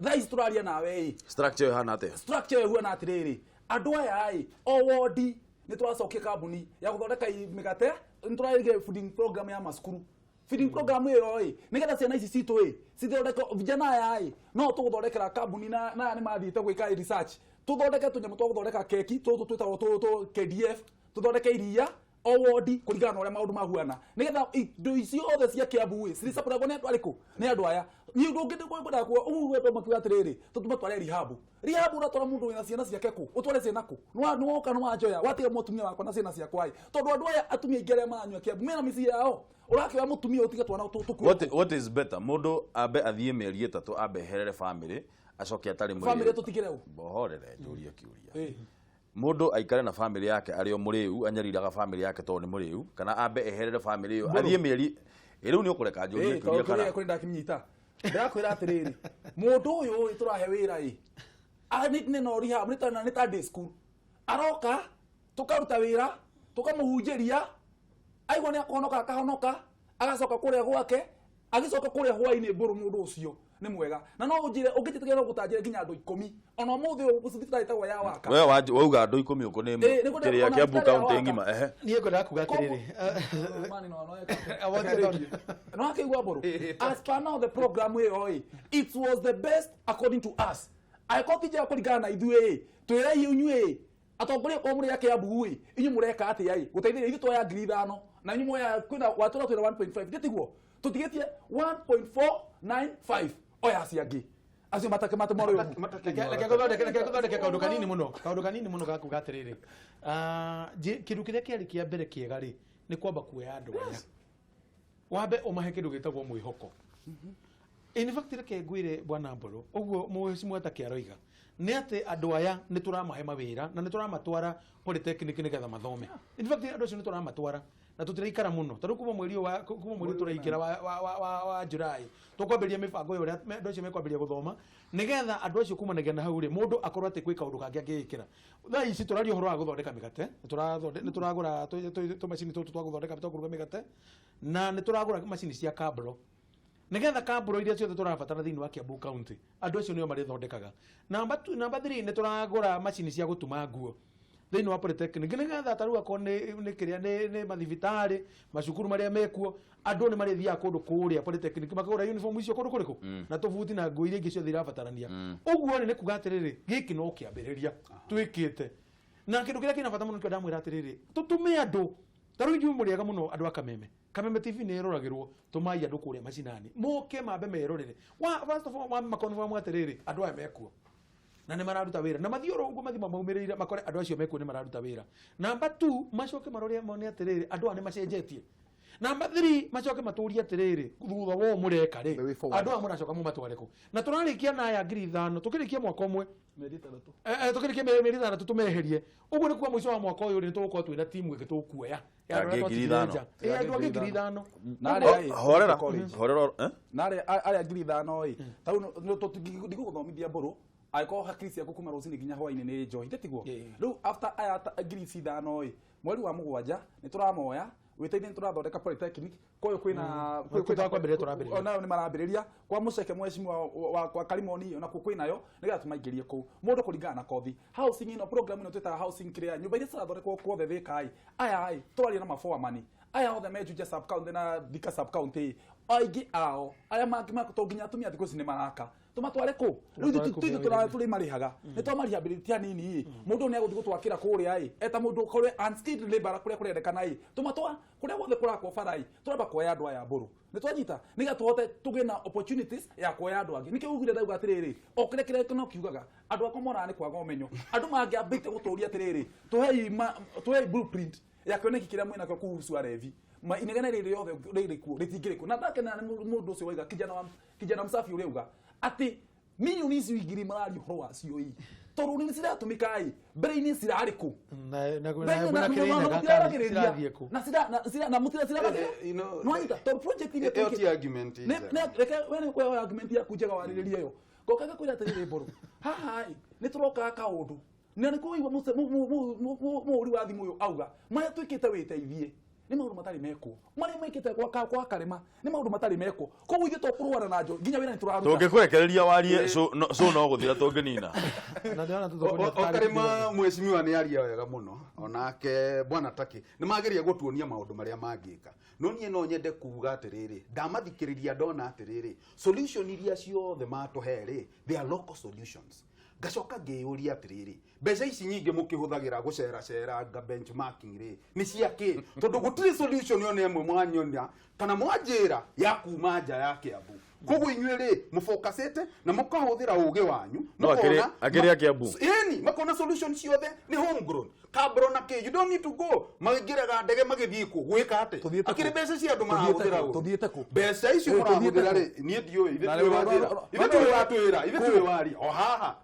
Thaa ici tũraria nawe ĩ. Structure ĩyo ĩhana atĩa? Structure ĩyo ĩhuana atĩrĩrĩ, andũ aya ĩ, o wodi nĩ tũracokia kambuni ya gũthondeka mĩgate, nĩ tũraige feeding program ya macukuru. Feeding program ĩyo ĩ, nĩgetha ciana ici citũ ĩ cithondeke, vijana aya ĩ, no tũgũthondekera kambuni na aya nĩ mathiĩte gwĩka research, tũthondeke tũnyamũ twa gũthondeka keki tũtũ twĩtagwo tũ KDF, tũthondeke iria o wodi kũringana na ũrĩa maũndũ mahuana, nĩgetha indo ici othe cia Kiambu ĩ ciricapũragwo nĩ andũ arĩkũ? Nĩ andũ aya. Niĩ ũndũ ũngĩ ngwendaga kuga ũguo gwetwo makiuga atĩrĩrĩ, tũtũmatware rehab. Rehab ũratwara mũndũ wĩna ciana ciake kũ? Ũtware ciana kũ? Nĩwoka nĩwanjoya watiga mũtumia wakwa na ciana ciakwa ĩ, tondũ andũ aya, atumia aingĩ arĩa maranyua Kiambu mena mĩciĩ yao, ũrakĩoya mũtumia ũtige twana tũkue. What is better, mũndũ ambe athiĩ mĩeri 3, ambe eherere family, acoke atarĩ mũrĩu? Family tũtigĩre ũ? Bohorere njũrie kĩũria. Mũndũ aikare na family yake arĩ o mũrĩu, anyariraga family yake tondũ nĩ mũrĩu, kana ambe eherere family ĩyo athiĩ mĩeri rĩu? Nĩ ũkũreka njũrie kĩũria kana? Kũrĩ ndakĩmnyita, ndĩrakwĩra atĩrĩrĩ, mũndũ ũyũ ĩ tũrahe wĩra ĩ nĩ no rehab, nĩ ta day school aroka. Tukaruta wira, tukamuhunjĩria, aigua nĩ akũhonoka akahonoka, agacoka kũrĩa gwake, agĩcoka kũrĩa hwainĩ mbũrũ mũndũ ũcio nĩ mwega. Na no ũnjĩre ũngĩnjĩtĩkĩra no gũtanjĩre nginya andũ 10. Ona ũmũthĩ ũyũ thibitarĩ ĩtagwo ya Waka. We wauga andũ 10 ũkũ nĩ kĩrĩa Kiambu county ng'ima ehe. Niĩ ngwendaga kuga atĩrĩrĩ. No akĩigua mbũrũ. As per now the program ĩyo ĩ, it was the best according to us. Angĩkorwo ti njega kũringana na ithuĩ ĩ, twĩrei inyuĩ ĩ, atongoria korwo mũrĩ a Kiambu ĩ, inyuĩ mũreka atĩa ĩ, gũteithĩrĩria ithuĩ twoya 5,000 na inyuĩ mwoya kwĩna watũra twĩna 1.5 ndĩtiguo tũtigĩtie 1.495 oya acio angĩ acio matake matemore ũguo. Reke ngũthondeke kaũndũ kanini mũno, kaũndũ kanini mũno ga kuga atĩrĩrĩ. Kĩndũ kĩrĩa kĩarĩ kĩa mbere kĩega rĩ, nĩ kwamba kuoya andũ aya. Wambe ũmahe kĩndũ gĩtagwo mwĩhoko. In fact reke ngwĩre bwana Mbũrũ, ũguo mheshimiwa Taki aroiga, nĩ atĩ andũ aya nĩ tũramahe mawĩra na nĩ tũramatwara polytechnic nĩgetha mathome. In fact andũ acio nĩ tũramatwara na tũtiraikara mũno tondũ kuma mweri wa kuma mweri tũraingĩra wa July tũkwambĩrĩria mĩbango ya ũrĩa andũ acio mekwambĩrĩria gũthoma nĩgetha andũ acio kumanagia na hau rĩ mũndũ akorwo atĩ gwĩ kaũndũ kangĩ angĩĩkĩra. Thaa ici tũraria ũhoro wa gũthondeka mĩgate, nĩ tũragũra tũmacini tũtũ twa gũthondeka twa kũruga mĩgate na nĩ tũragũra macini cia kabro nĩgetha kabro iria ciothe tũrabatara thĩinĩ wa Kiambu County andũ acio nĩo marĩthondekaga. Namba 2 namba 3 nĩ tũragũra macini cia gũtuma nguo thĩinĩ wa polytechnic nĩgetha ta rĩu akorwo nĩ kĩrĩa nĩ mathibitarĩ macukuru marĩa mekuo andũ nĩ marĩthiaga kũndũ kũrĩa polytechnic makagũra uniform icio kũndũ kũrĩkũ na tũbuti na nguo iria ingĩ ciothe irabatarania. Ũguo rĩ nĩ kuga atĩrĩrĩ gĩkĩ no kĩambĩrĩria twĩkĩte na kĩndũ kĩrĩa kĩna bata mũno nĩkĩo ndamwĩra atĩrĩrĩ tũtũme andũ ta rĩu inyuĩ mũrĩega mũno andũ a Kameme. Kameme TV nĩ ĩroragĩrwo tũmai andũ kũrĩa macinani moke mambe merorere. First of all mambe makonfirm atĩrĩrĩ andũ aya mekuo na nĩ mararuta wĩra na mathiĩ oro ũguo mathiĩ mamaumĩrĩire makore andũ acio mekuo nĩ mararuta wĩra. Namba 2 macoke marore mone atĩrĩrĩ andũ aya nĩ macenjetie. Namba 3 macoke matũrie atĩrĩrĩ thutha wa ũũ mũreka rĩ andũ aya mũracoka mũmatware kũ. Na tũrarĩkia na aya 5,000 tũkĩrĩkia mwaka ũmwe tũkĩrĩkia mĩeri 6 tũmeherie. Ũguo nĩ kuga mũico wa mwaka ũyũ rĩ nĩ tũgũkorwo twĩna timu ĩngĩ tũkuoya. Angĩ 5,000. Andũ angĩ 5,000. Horera horera na arĩa 5,000 ĩ ta rĩu ndigũgũthomithia mbũrũ angĩkorwo hakiri ciaku kuma rũcinĩ nginya hwainĩ nĩ njohi ndĩtiguo. Rĩu after aya 5,000 ĩ mweri wa 7 nĩ tũramoya wĩteithie nĩ tũrathondeka polytechnic koyo kwĩna kwĩna onayo nĩ marambĩrĩria kwa mũceke mheshimiwa wa Karimoni ona kuo kwĩnayo nĩgetha tũmaingĩrie kũu mũndũ kũringana na kothi. Housing ĩno program ĩno twĩtaga housing kĩrĩa nyũmba iria cirathondekwo kuothe Thika ĩ aya ĩ tũraria na maboamani aya othe me Juja sub county na Thika sub county aingĩ ao aya mangĩ to nginya atumia thikũ ici nĩ maraka tũmatware kũ rĩu ithuĩ tũrĩ marĩhaga nĩ twamarehabilitate hanini ĩ mũndũ nĩ agũthiĩ gũtwakĩra kũrĩa ĩ eta mũndũ kũrĩa unskilled labor kũrĩa kũrendekana ĩ tũmatwa kũrĩa guothe kũrakwo bara ĩ tũramba kuoya andũ aya mbũrũ nĩ twanyita nĩgetha tũhote tũgĩe na opportunities ya kuoya andũ angĩ. Nĩkĩo ugire ndauga atĩrĩrĩ o kĩrĩa kĩrĩa no kiugaga andũ akwa monaga nĩ kwaga ũmenyo andũ mangĩambĩte gũtũria atĩrĩrĩ tũhei blueprint ya kĩoneki kĩrĩa mwĩnakĩo kuhusu arevi inegene rĩrĩ rĩothe rĩrĩ kuo rĩtingĩrĩ kuo. Na ndakena nĩ mũndũ ũcio waiga kijana msafi ũrĩa uga atĩ milioni icio igĩrĩ mararia ũhoro wacio ĩ tondũ nĩ ciratũmĩka ĩ mbere-inĩ cirarĩ kũ na mũtira nĩwanyita tondũ project iria ĩyo ti argument reke we argument yaku njega warĩrĩria ĩyo ngokaga kwĩra atĩrĩrĩ mbũrũ haha ĩ nĩ tũrokaga kaũndũ na nĩ kũigua mũhũri wa thimũ ũyũ auga marĩa twĩkĩte wĩteithie nĩ maũndũ matarĩ mekwo marĩa mekĩte kwa Karema nĩ maũndũ matarĩ mekwo koguo ithuĩ tũkũrũara na njo nginya wĩra nĩ tũraruta tũngĩkũrekereria warie cũ no gũthira tũngĩnina. O Karema mheshimiwa nĩ aria wega mũno onake bwana Taki nĩ mageria gũtuonia maũndũ marĩa mangĩka no niĩ no nyende kuga atĩrĩrĩ ndamathikĩrĩria ndona atĩrĩrĩ solution iria ciothe matũhe rĩ they are local solutions. Ngacoka ngĩyũria atĩrĩrĩ mbeca ici nyingĩ mũkĩhũthagĩra gũceraceranga benchmarking rĩ nĩ cia kĩ tondũ gũtirĩ solution yone ĩmwe mwanyonia kana mwanjĩra ya kuma nja ya Kiambu. Koguo inyuĩ rĩ mũfocusĩte na mũkahũthĩra ũgĩ wanyu mũkona akĩrĩ a Kiambu ĩni makona solution ciothe nĩ homegrown kabro na kĩ you don't need to go maingĩraga ndege magĩthiĩ kũ gwĩka atĩ akĩrĩ mbeca cia andũ marahũthĩra tũthiĩte kũ mbeca icio mũrahũthĩra rĩ niĩ ndiũĩ ithuĩ tiũĩ watwĩra ithuĩ tiũĩ waria o haha.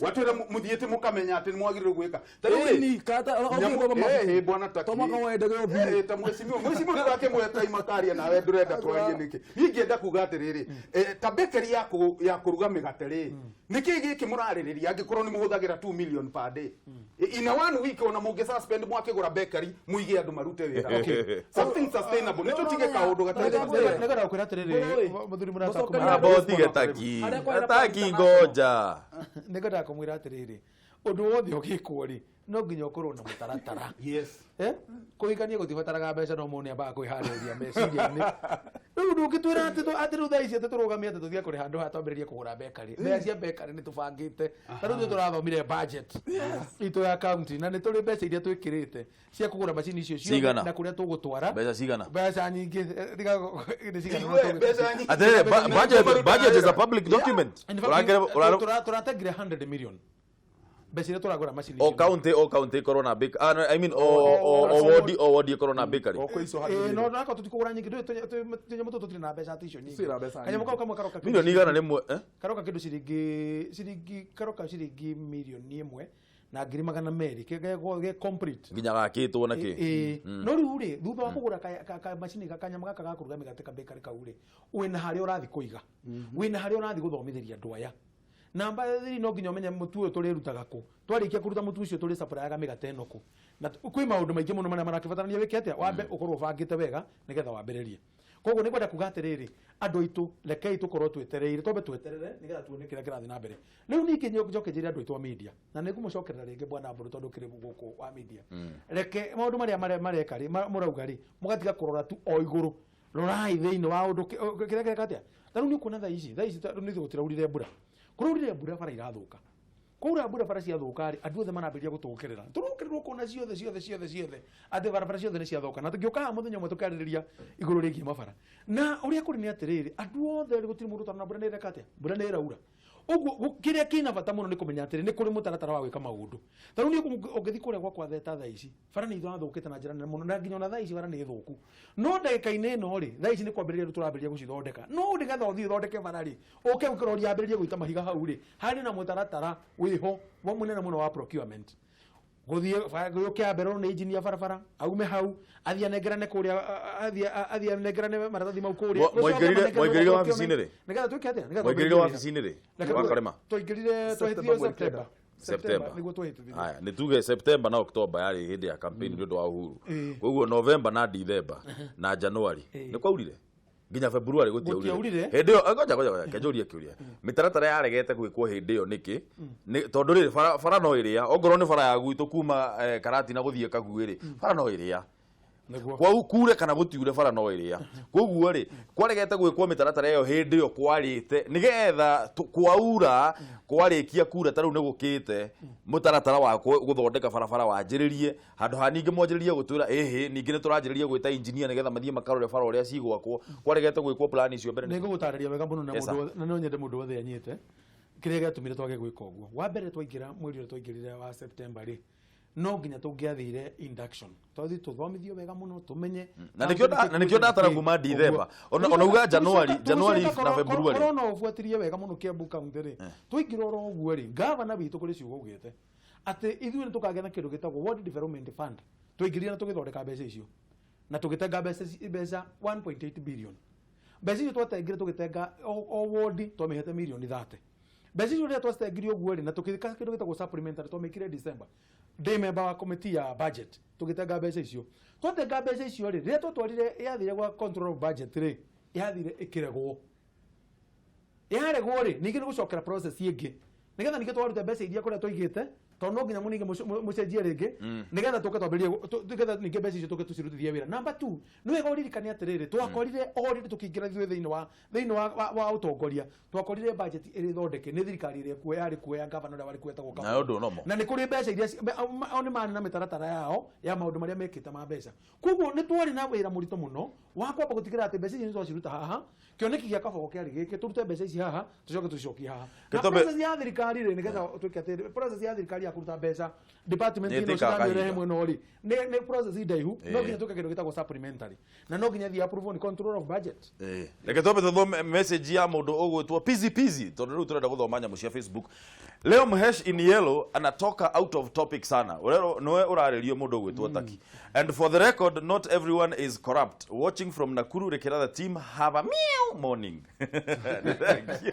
Watwĩra mũthiĩte mũkamenya atĩ nĩ mwagĩrĩirwo gwĩka. Ta rĩu rĩ, Ĩni, kata ĩhĩ bwana taki. To mwaka wendage ũthiĩ. Ta mwecimiwa mwecimiwa ndũrakĩmwe time akaria nawe ndũrenda twarie nĩkĩ. Niĩ ingĩenda kuga atĩrĩrĩ, ta bakery ya ya kũruga mĩgate rĩ, nĩkĩ gĩkĩ mũrarĩrĩria angĩkorwo nĩ mũhũthagĩra 2 million per day? In a one week ona mũngĩ suspend mwakĩgũra bakery mũige andũ marute wĩra. Okay. Something sustainable. Nĩ tũtige kaũndũ gatarĩ Nĩngwenda gũkwĩra atĩrĩrĩ, mũthuri mũrata Gũcokeria Amba ũtige taki. Harĩa kwĩna Taki International. ngoja. Nĩngwendaga kũmwĩra atĩrĩrĩ, ũndũ wothe ũgĩkwo rĩ, no nginya ũkorwo na mũtaratara. Yes. Kũhikania gũtibataraga mbeca, no mũndũ nĩambaga kwĩharĩrĩria meciria-inĩ. Rĩu ndũngĩtwĩra atĩ atĩ rĩu thaa ici atĩ tũrũgamie atĩ tũthiĩ kũrĩ handũ haha twambĩrĩrie kũgũra bakery. Mbeca cia bakery nĩ tũbangĩte. Ta rĩu ithuĩ tũrathomire budget itũ ya county, na nĩ tũrĩ mbeca iria twĩkĩrĩte cia kũgũra macini icio ciothe Cigana? na kũrĩa tũgũtwara. Mbeca cigana? Mbeca nyingĩ, tiga nĩ cigana no Iwe, tũgĩ- mbeca nyingĩ. Atĩrĩrĩ, budget is a public document. In fact, tũratengire 100 million mbeca iria tũragũra macini O icio. county, o county ĩkorwo na bakery. Ah, no, I mean o ward, o ward ĩkorwo na bakery. O kwĩ icio No nako tũtikũgũra nyingĩ, ndũĩ tũnyamũ tũtũ tũtirĩ na mbeca atĩ icio nyingĩ. Tũtirĩ na mbeca Kanyamũ nyingĩ. kau kamwe karoka kĩndũ Milioni 100, eh? karoka kĩndũ ciringi karoka ciringi 1,200,000 ge complete. Nginya gakĩtwo na kĩ. No rĩu rĩ, thutha wa kũgũra ka macini kanyamũ gaka ga kũruga mĩgate ka bakery kau rĩ, wĩna harĩa ũrathiĩ kũiga, wĩna harĩa ũrathiĩ gũthomithĩria andũ aya. Namba 3, no nginya ũmenye mũtu ũyũ tũrĩrutaga kũ, twarĩkia kũruta mũtu ũcio tũrĩ supplyaga mĩgate ĩno kũ, na kwĩ maũndũ maingĩ mũno marĩa marakĩbatarania wĩke atĩa, wambe ũkorwo ũbangĩte wega nĩgetha wambĩrĩrie. Koguo nĩ ngwenda kuga atĩrĩrĩ, andũ aitũ, rekei tũkorwo twetereire, twambe tweterere nĩgetha tuone kĩrĩa kĩrathiĩ na mbere. Rĩu ningĩ njoke njĩre andũ aitũ a media, na nĩ ngũmũcokerera rĩngĩ bwana Mbũrũ, tondũ kĩrĩ gũkũ wa media, reke maũndũ marĩa mareka rĩ, mũrauga rĩ, mũgatiga kũrora tu o igũrũ, rorai thĩinĩ wa ũndũ kĩrĩa kĩreka atĩa. Ta rĩu nĩ ũkuona thaa ici, thaa ici nĩ gũtiraurire mbura, kũraurire mbura bara irathũka, kwaura mbura bara ciathũka rĩ, andũ othe marambĩrĩria gũtũkĩrĩra, tũrokĩrĩrwo kũna ciothe ciothe ciothe ciothe atĩ barabara ciothe nĩ ciathũka. Na tũngĩũka haha mũthenya ũmwe tũkarĩrĩria igũrũ rĩgiĩ mabara na ũrĩa kũrĩ nĩ atĩrĩrĩ, andũ othe rĩ, gũtirĩ mũndũ ũtarona mbura nĩ ĩreka atĩa, mbura nĩ ĩraura. Ũguo kĩrĩa kĩna bata mũno nĩ kũmenya atĩrĩ, nĩ kũrĩ mũtaratara wa gwĩka maũndũ. Ta rĩu niĩ ũngĩthiĩ kũrĩa gwakwa Theta thaa ici, bara nĩ irathũkĩte na njĩra nene mũno, na nginya ona thaa ici bara nĩ thũku, no ndagĩka-inĩ ĩno rĩ, thaa ici nĩ kwambĩrĩria rĩu tũrambĩrĩria gũcithondeka. No nĩgetha ũthiĩ ũthondeke bara rĩ, ũke ũkĩroria ambĩrĩrie gũita mahiga hau rĩ, harĩ na mũtaratara wĩho wa mũnene mũno wa procurement, gũthiĩ gũke ambere nĩ engineer barabara, aume hau athiĩ anengerane kũrĩa, athiĩ anengerane maratathi mau kũrĩa. Gũcoka Mwaingĩrire manengerane wabici-inĩ rĩ? Nĩgetha twĩke atĩa? Nĩgetha Mwaingĩrire twambĩrĩrie wĩra. wabici-inĩ rĩ? Reke Wa Karema? Twaingĩrire, September twahĩtithirio mweri September. kenda. September. Nĩguo twahĩtithirio. Haya, nĩ tuge September na October yarĩ hĩndĩ ya campaign nĩ ũndũ wa Uhuru. Koguo November na December na January nĩ kwaurire nginya February gũtiaurire. Gũtiaurire. Hĩndĩ ĩyo, ngoja ngoja ngoja, kenjũrie kĩũria, mĩtaratara yaregete gwĩkwo hĩndĩ ĩyo nĩkĩ? Tondũ rĩrĩ, bara no ĩrĩa, ongorwo nĩ bara ya gwitũ kuma Karatina gũthiĩ Kaguĩ rĩ, bara no ĩrĩa. Nĩguo. Kwa kure kana gũtiure, bara no ĩrĩa. Koguo rĩ, kwaregete gwĩkwo mĩtaratara ĩyo hĩndĩ ĩyo kwarĩte nĩgetha kwaura, kwarĩkia kura, ta rĩu nĩ gũkĩte mũtaratara wa gũthondeka barabara wanjĩrĩrie, handũ ha ningĩ mwanjĩrĩrie gũtwĩra ĩhĩ, ningĩ nĩ tũranjĩrĩria gwĩta engineer nĩgetha mathiĩ makarore bara ũrĩa cigwakwo. Kwaregete gwĩkwo plan icio mbere Nĩ nĩkĩ? ngũgũtarĩria wega mũno na Yes, sir. mũndũ na no nyende mũndũ wothe anyite kĩrĩa gĩatũmire twage gwĩka ũguo. Wa mbere, twaingĩra mweri ũrĩa twaingĩrire wa September rĩ, no nginya tũngĩathire induction, twathiĩ tũthomithio wega mũno tũmenye. Na nĩkĩo ndatara kuma December. Ona uga January, January na February. Korwo no ũbuatirie wega mũno Kiambu County rĩ, twaingĩra oro ũguo rĩ, gavana witũ kũrĩ ciugo augĩte atĩ ithuĩ nĩ tũkagĩa na kĩndũ gĩtagwo Ward Development Fund. Twaingĩrire na tũgĩthondeka mbeca icio na tũgĩtenga mbeca 1.8 billion. Mbeca icio twatengire, tũgĩtenga o ward twamĩhete mirioni 30. Mbeca icio rĩrĩa twacitengire ũguo rĩ, na tũgĩka kĩndũ gĩtagwo supplementary, twamĩkire December, ndĩ member wa committee ya budget, tũgĩtenga mbeca icio. Twatenga mbeca icio rĩ, rĩrĩa twatwarire yathire gwa control of budget rĩ, yathire ĩkĩregwo. Yaregwo rĩ, ningĩ nĩ gũcokera process ĩngĩ nĩgetha ningĩ twarute mbeca iria kũrĩa tũigĩte, tondũ no nginya mũningĩ mũcenjie rĩngĩ nĩgetha tũke twambĩrĩrie nĩgetha ningĩ mbeca icio tũke tũcirutithie wĩra. Number 2, nĩ wega ũririkane atĩrĩrĩ, twakorire already tũkĩingĩra ithuĩ thĩinĩ wa ũtongoria, twakorire budget ĩrĩ thondeke nĩ thirikari ĩrĩa kuo yarĩ kuo ya governor ũrĩa warĩ kuo etagwo Na ũndũ nomo. Na nĩ kũrĩ mbeca iria o nĩ marĩ na mĩtaratara yao ya maũndũ marĩa mekĩte ma mbeca. Koguo nĩ twarĩ na wĩra mũritũ mũno wa kwamba gũtigĩrĩra atĩ mbeca ici nĩ twaciruta haha. Kĩoneki gĩa Kabogo kĩarĩ gĩkĩ: tũrute mbeca ici haha, tũcoke tũcicokie haha. Na process ya thirikari rĩ, nĩgetha twĩke atĩ process ya thirikari ya kũruta mbeca department Nĩ ĩno ĩtĩkaga cithamio kahinda. rehe mwena ũrĩ nĩ process ndaihu. No nginya twĩke kĩndũ gĩtagwo supplementary, na no nginya thiĩ approve nĩ control of budget. Reke twambe tũthome message ya mũndũ ũgwĩtwo Pizi Pizi, tondũ rĩu tũrenda gũthoma nyamũ cia Facebook. Leo Mhesh in yellow anatoka out of topic sana. Urero nowe uraririo mundu gwitwo Taki. And for the record, not everyone is corrupt. Watching from Nakuru, Rekiratha team, have a meow morning. Thank you.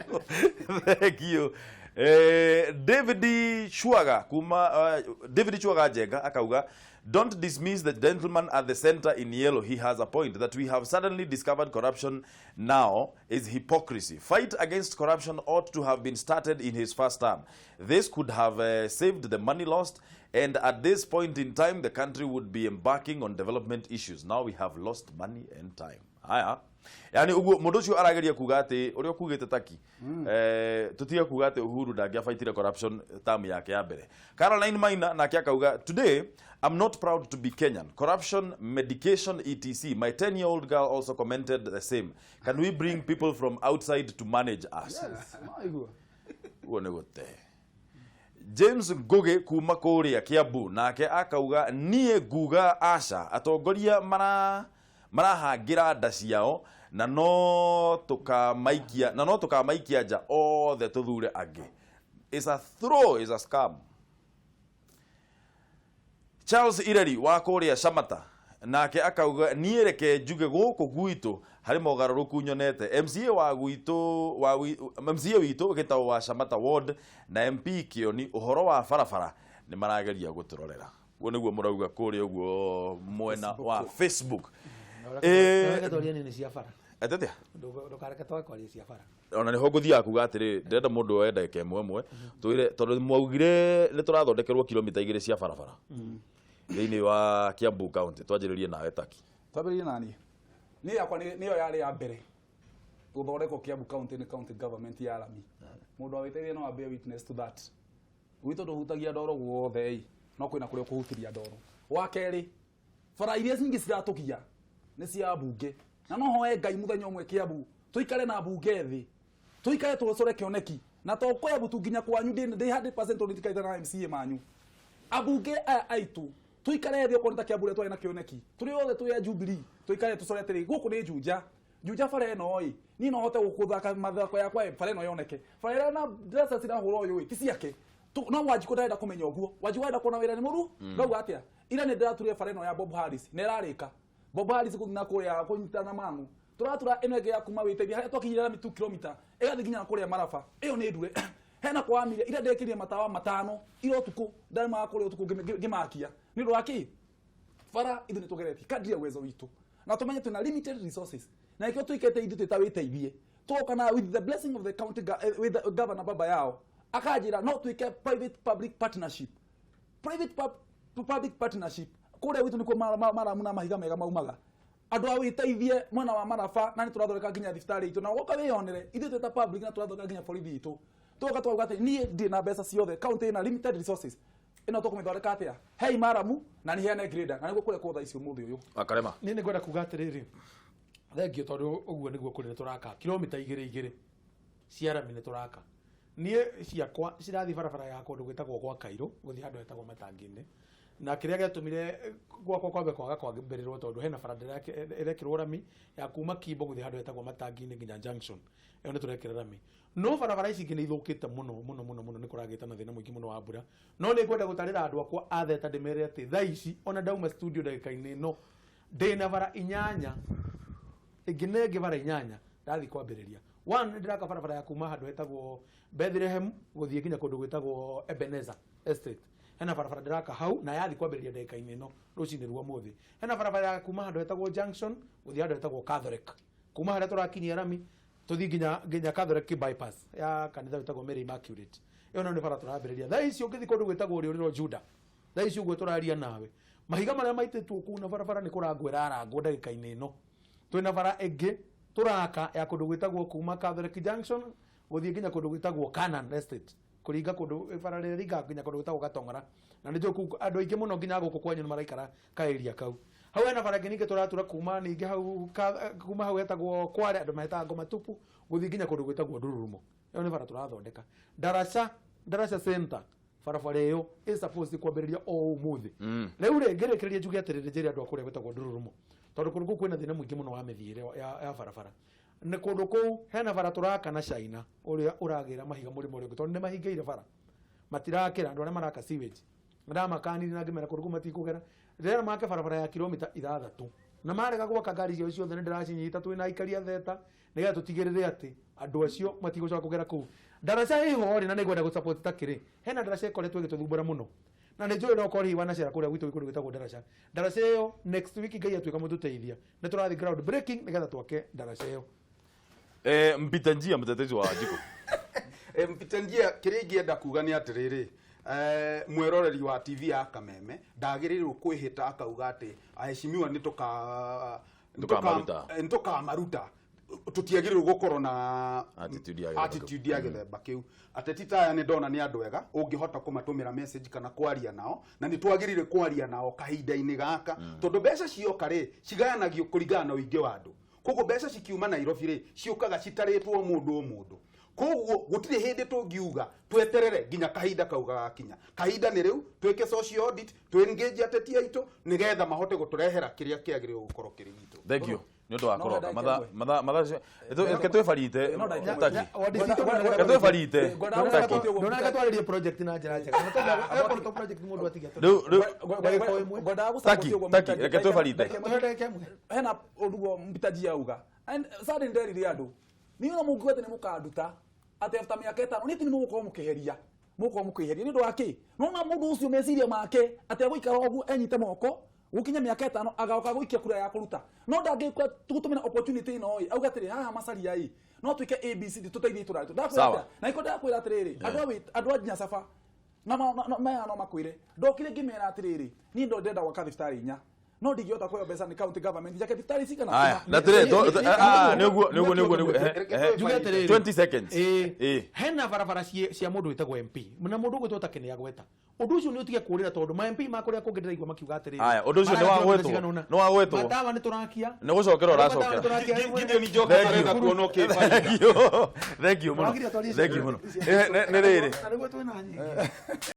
Thank you. David Chuaga kuma David Chuaga Jenga akauga, don't dismiss the gentleman at the center in yellow. He has a point that we have suddenly discovered corruption now is hypocrisy. Fight against corruption ought to have been started in his first term. This could have saved the money lost, and at this point in time the country would be embarking on development issues. Now we have lost money and time. Haya. Yani uguo mundu ucio arageria kuga ati uria ukugite Taki tutige kuga ati Uhuru ndangĩabaitire corruption term yake ya mbere. Caroline Maina nake akauga, today I'm not proud to be Kenyan. Corruption, medication, etc. My 10-year-old girl also commented the same. Can we bring people from outside to manage us? Yes. Uguo nĩ gũte. James Ngugi kuma kuria Kiambu nake akauga, niĩ nguga aca atongoria marahangira nda ciao na no tukamaikia nja othe tuthure angĩ. Is a throw, is a scam. Charles Ireri wa kuria Shamata nake akauga, niĩ reke njuge gũkũ gwitũ harĩ mogarũrũku nyonete. MCA wa gwitũ wa MCA witũ gĩtagwo wa Shamata Ward na MP Kioni ũhoro wa barabara nĩ marageria gũtũrorera. Guo nĩguo mũrauga kũrĩa ũguo mwena wa Facebook. Nĩ cia bara. Atĩtia? Ndũkareke twage kwaria cia bara. Ona nĩho ngũthiaga kuga atĩrĩ, ndĩrenda mũndũ oe ndagĩka ĩmwe ĩmwe twĩre, tondũ mwaugire nĩ tũrathondekerwo kilomita 2 cia barabara thĩinĩ wa Kiambu County. Twanjĩrĩrie nawe Taki. Twambĩrĩrie nani? Niĩ yakwa nĩyo yarĩ ya mbere gũthondekwo Kiambu County nĩ county government ya Rami. Mũndũ awĩteithie no abe witness to that. Gwitũ ndũhutagia ndoro guothe ĩ, no kwĩna kũrĩa ũkũhutiria ndoro. Wa kerĩ, bara iria nyingĩ ciratũgia nĩ cia mbunge. Na no hoe Ngai mũthenya ũmwe Kiambu tũikare na mbunge thĩ, tũikare tũcore kĩoneki, na to Kiambu tu nginya kwanyu ndĩ 100% tondũ ndikaita na MCA manyu. Ambunge aya aitũ tũikare thĩ okorwo nĩ ta Kiambu ũrĩa twarĩ na kĩoneki, tũrĩ othe twĩ a Jubilee, tũikare tũcore atĩrĩ, gũkũ nĩ Juja. Juja bara ĩno ĩ, niĩ no hote gũthaka mathako yakwa ĩ, bara ĩno yoneke. Bara ĩrĩa na ndreca cirahũra ũyũ ĩ, ti ciake. No Wanjikũ ndarenda kũmenya ũguo. Wanjikũ arenda kuona wĩra nĩ mũru. Ndauga atĩa? Ira nĩ ndĩraturire bara ĩno ya Bob Harris na ĩrarĩka. Bob Harris gũthiĩ na kũrĩa kũnyitana na Mang'u. Tũratura ĩno ĩngĩ ya kuma wĩteithia harĩa twakinyire rami 2 kilomita ĩgathiĩ nginya kũrĩa Maraba. Ĩyo nĩ ndure. Hena kwa Amiria ira ndekĩrie matawa 5 ira ũtukũ ndamaga kũrĩa ũtukũ ngĩmakia. Nĩ ũndũ wa kĩ? Bara ithuĩ nĩ tũgeretie kadri ya uwezo witũ. Na tũmenye twĩna limited resources. Na ikĩo tũikĩte ithuĩ twĩ ta wĩteithie. Tũgoka na with the blessing of the county with the governor baba yao akanjĩra no twĩke private public partnership. Private public partnership kũrĩa gwitũ nĩkuo maramu na mahiga mega maumaga. Andũ a wĩteithie mwena wa Maraba na nĩ tũrathondeka nginya thibitarĩ itũ na ũgoka wĩyonere ithuĩ twĩ ta public na tũrathondeka nginya borithi itũ. Tũgoka twauga atĩ niĩ ndirĩ na mbeca ciothe, county ĩna limited resources, ĩno tũkũmĩthondeka atĩa? Hei maramu na nĩ heane grader na nĩguo kũrĩa kũũ thaa ici ũmũthĩ ũyũ. Akarema. Niĩ nĩ ngwenda kuga atĩrĩrĩ, thengio tondũ ũguo nĩguo kũrĩ tũraka kilomita 2 cia rami nĩ tũraka. Niĩ ciakwa cirathiĩ barabara ya kũndũ gwĩtagwo gwa Kairũ gũthiĩ handũ hetagwo Matangi-inĩ. Na kĩrĩa gĩatũmire gwakwa kwambe kwaga kwambĩrĩrwo tondũ hena bara ĩrekĩrwo rami ya kuma Kimbo gũthiĩ handũ hetagwo Matangi-inĩ nginya Junction. Ĩyo nĩ tũrekĩra rami. No barabara ici ingĩ nĩ ithũkĩte mũno mũno mũno mũno, nĩ kũragĩte na thĩna mũingĩ mũno wa mbura. No nĩ ngwenda gũtarĩra andũ akwa a Theta ndĩmere atĩ thaa ici ona ndauma studio ndagĩka-inĩ ĩno ndĩna bara 8, ĩngĩ na ĩngĩ bara 8 ndathiĩ kwambĩrĩria. One, nĩ ndĩraka barabara ya kuma handũ hetagwo Bethlehem gũthiĩ nginya kũndũ gwĩtagwo Ebenezer Estate. Hena barabara ndĩraka hau na yathi kwambĩrĩria ndagĩka-inĩ ĩno rũcinĩ rwa ũmũthĩ. Hena barabara ya kuma handũ hetagwo Junction gũthiĩ handũ hetagwo Catholic. Kuma harĩa tũrakinyia rami tũthiĩ nginya Catholic bypass ya kanitha wĩtagwo Mary Immaculate. Ĩyo nayo nĩ bara tũrambĩrĩria. Thaa ici ũngĩthiĩ kũndũ gwĩtagwo Rĩũrĩro Juda, thaa ici ũguo tũraria nawe, mahiga marĩa maitĩtwo kũu na barabara nĩ kũrangwo ĩrarangwo ndagĩka-inĩ ĩno. Twĩna bara ĩngĩ tũraka ya kũndũ gwĩtagwo kuma Catholic Junction gũthiĩ nginya kũndũ gwĩtagwo Canaan Estate, kũringa kũndũ bara rĩrĩa ringaga nginya kũndũ gwĩtagwo Gatong'ora. Na nĩ njũĩ kũu andũ aingĩ mũno nginya gũkũ kwanyu nĩ maraikara ka area kau. Hau hena bara ĩngĩ ningĩ tũratura kuma ningĩ hau kuma hau hetagwo Kware, andũ mahetaga Ngoma Tupu gũthiĩ nginya kũndũ gwĩtagwo Ndururumo. Ĩyo nĩ bara tũrathondeka. Daraca Center barabara ĩyo ĩ supposed kwambĩrĩria o ũmũthĩ. Rĩu rĩ ngĩrĩkĩrĩria njuge atĩrĩrĩ, njĩre andũ a kũrĩa gwĩtagwo Ndururumo, tondũ kũndũ kũu kwĩna thĩna mũingĩ mũno wa mĩthiĩre ya barabara. Nĩ kũndũ kũu hena bara tũraka na China ũrĩa ũragĩra mahiga mũrĩmo ũrĩa ũngĩ, tondũ nĩ mahingĩire bara. Matirakĩra andũ arĩa maraka sewage. Ndamakanire na ngĩmera kũndũ kũu matikũgera. Ndĩrera make barabara ya kilomita 6 na marega gwaka ngari ciao ciothe nĩ ndĩracinyita twĩna aikari a Theta nĩgetha tũtigĩrĩre atĩ andũ acio matigũcoka kũgera kũu. Ndaraca ĩho rĩ, na nĩngwenda gũ-support takĩrĩ hena ndaraca ĩkoretwo ĩgĩtũthumbũra mũno na nĩ njũĩ no korwo hihi wanacera kũrĩa gwitũ kũndũ gwĩtagwo ndaraca. Ndaraca ĩyo next week Ngai atuĩka mũtũteithia nĩ tũrathiĩ ground breaking nĩgetha twake ndaraca ĩyo. Mpita njia mtetezi wa Wanjikũ. Mpita njia, kĩrĩa ingĩenda kuga nĩ atĩrĩrĩ, mweroreri wa TV ya Kameme ndagĩrĩirwo kwĩhĩta akauga atĩ aheshimiwa nĩ tũka Tũkamaruta. Nĩ tũkamaruta. Tũtiagĩrĩirwo gũkorwo na attitude ya gĩthemba kĩu. Attitude ya gĩthemba kĩu. Ateti ta aya nĩ ndona nĩ andũ ega ũngĩhota kũmatũmĩra message kana kwaria nao, na nĩ twagĩrĩire kwaria nao kahinda-inĩ gaka, tondũ mbeca cioka rĩ, cigayanagio kũringana na ũingĩ wa andũ. Koguo mbeca cikiuma Nairobi rĩ, ciũkaga citarĩtwo o mũndũ o mũndũ. Koguo gũtirĩ hĩndĩ tũngiuga tweterere nginya kahinda kau gagakinya. Kahinda nĩ rĩu twĩke social audit, twĩ engage ateti aitũ nĩgetha mahote gũtũrehera kĩrĩa kĩagĩrĩirwo gũkorwo kĩrĩ gitũ. Thank you nĩ ũndũ wa No, kũroka ndagĩka matha ĩmwe. matha matha reke twĩbarite. No, ndagĩka ĩmwe. Taki. Reke Reke twĩbarite. Ngwenda Taki. gũcokia Ndonareka twarĩrie project na njĩra njega. Na tondũ akorwo to project mũndũ atige. Rĩu rĩu Ndagĩka o ĩmwe. Ngwendaga Taki, gũcapotia ũguo. Taki, reke twĩbarite. Ndagĩka ĩmwe. Hena ũguo mpitaji auga and suddenly nderire andũ niĩ no mũngiuga atĩ nĩ mũkanduta atĩ after mĩaka 5 niĩ ti nĩ mũgũkorwo mũkĩheria, mũgũkorwo mũkĩheria nĩ ũndũ wa kĩ? Nona mũndũ ũcio meciria make atĩ agũikara ũguo enyite moko gũkinya mĩaka 5 agoka gũikia kura ya kũruta, no ndangĩka gũtũmĩra opportunity ĩno ĩ auga atĩrĩ haha Macharia ĩ no twĩke ABCD tũteithie itũra ritũ. Ndakwĩra Sawa. atĩa? Na iko ndakwĩra atĩrĩrĩ, andũ a Nyasaba na maya no makwĩre ndokire ngĩmera atĩrĩrĩ, niĩ ndo ndĩrenda gwaka thibitarĩ 4 no ndingĩhota kũheo mbeca nĩ county government njake thibitarĩ cigana. Aya, na tĩrĩ nĩ ũguo nĩ ũguo nĩ ũguo nĩ ũguo. Ehe, ehe. Njuge atĩrĩrĩ. 20 seconds. Ĩĩ. Ĩĩ. Hena barabara cia mũndũ wĩtagwo MP na mũndũ ũgwĩtwo take nĩ agweta ũndũ ũcio nĩ ũtige kũrĩra tondũ ma MP ma kũrĩa kũngĩ ndĩraigua makiuga atĩrĩrĩ, Aya, ũndũ ũcio nĩ maraya wagwetwo. kilomita cigana ũna. Nĩ wagwetwo. Matawa nĩ tũrakia. Nĩ gũcokera Matawa nĩ ũracokera. tũrakia. Gideon Njoka Thank you. arenda kuona ũkĩbarita. Thank you. Thank you mũno. Wagire atwarie Thank you mũno. Nĩ rĩrĩ. Na nĩguo twĩna nyingĩ.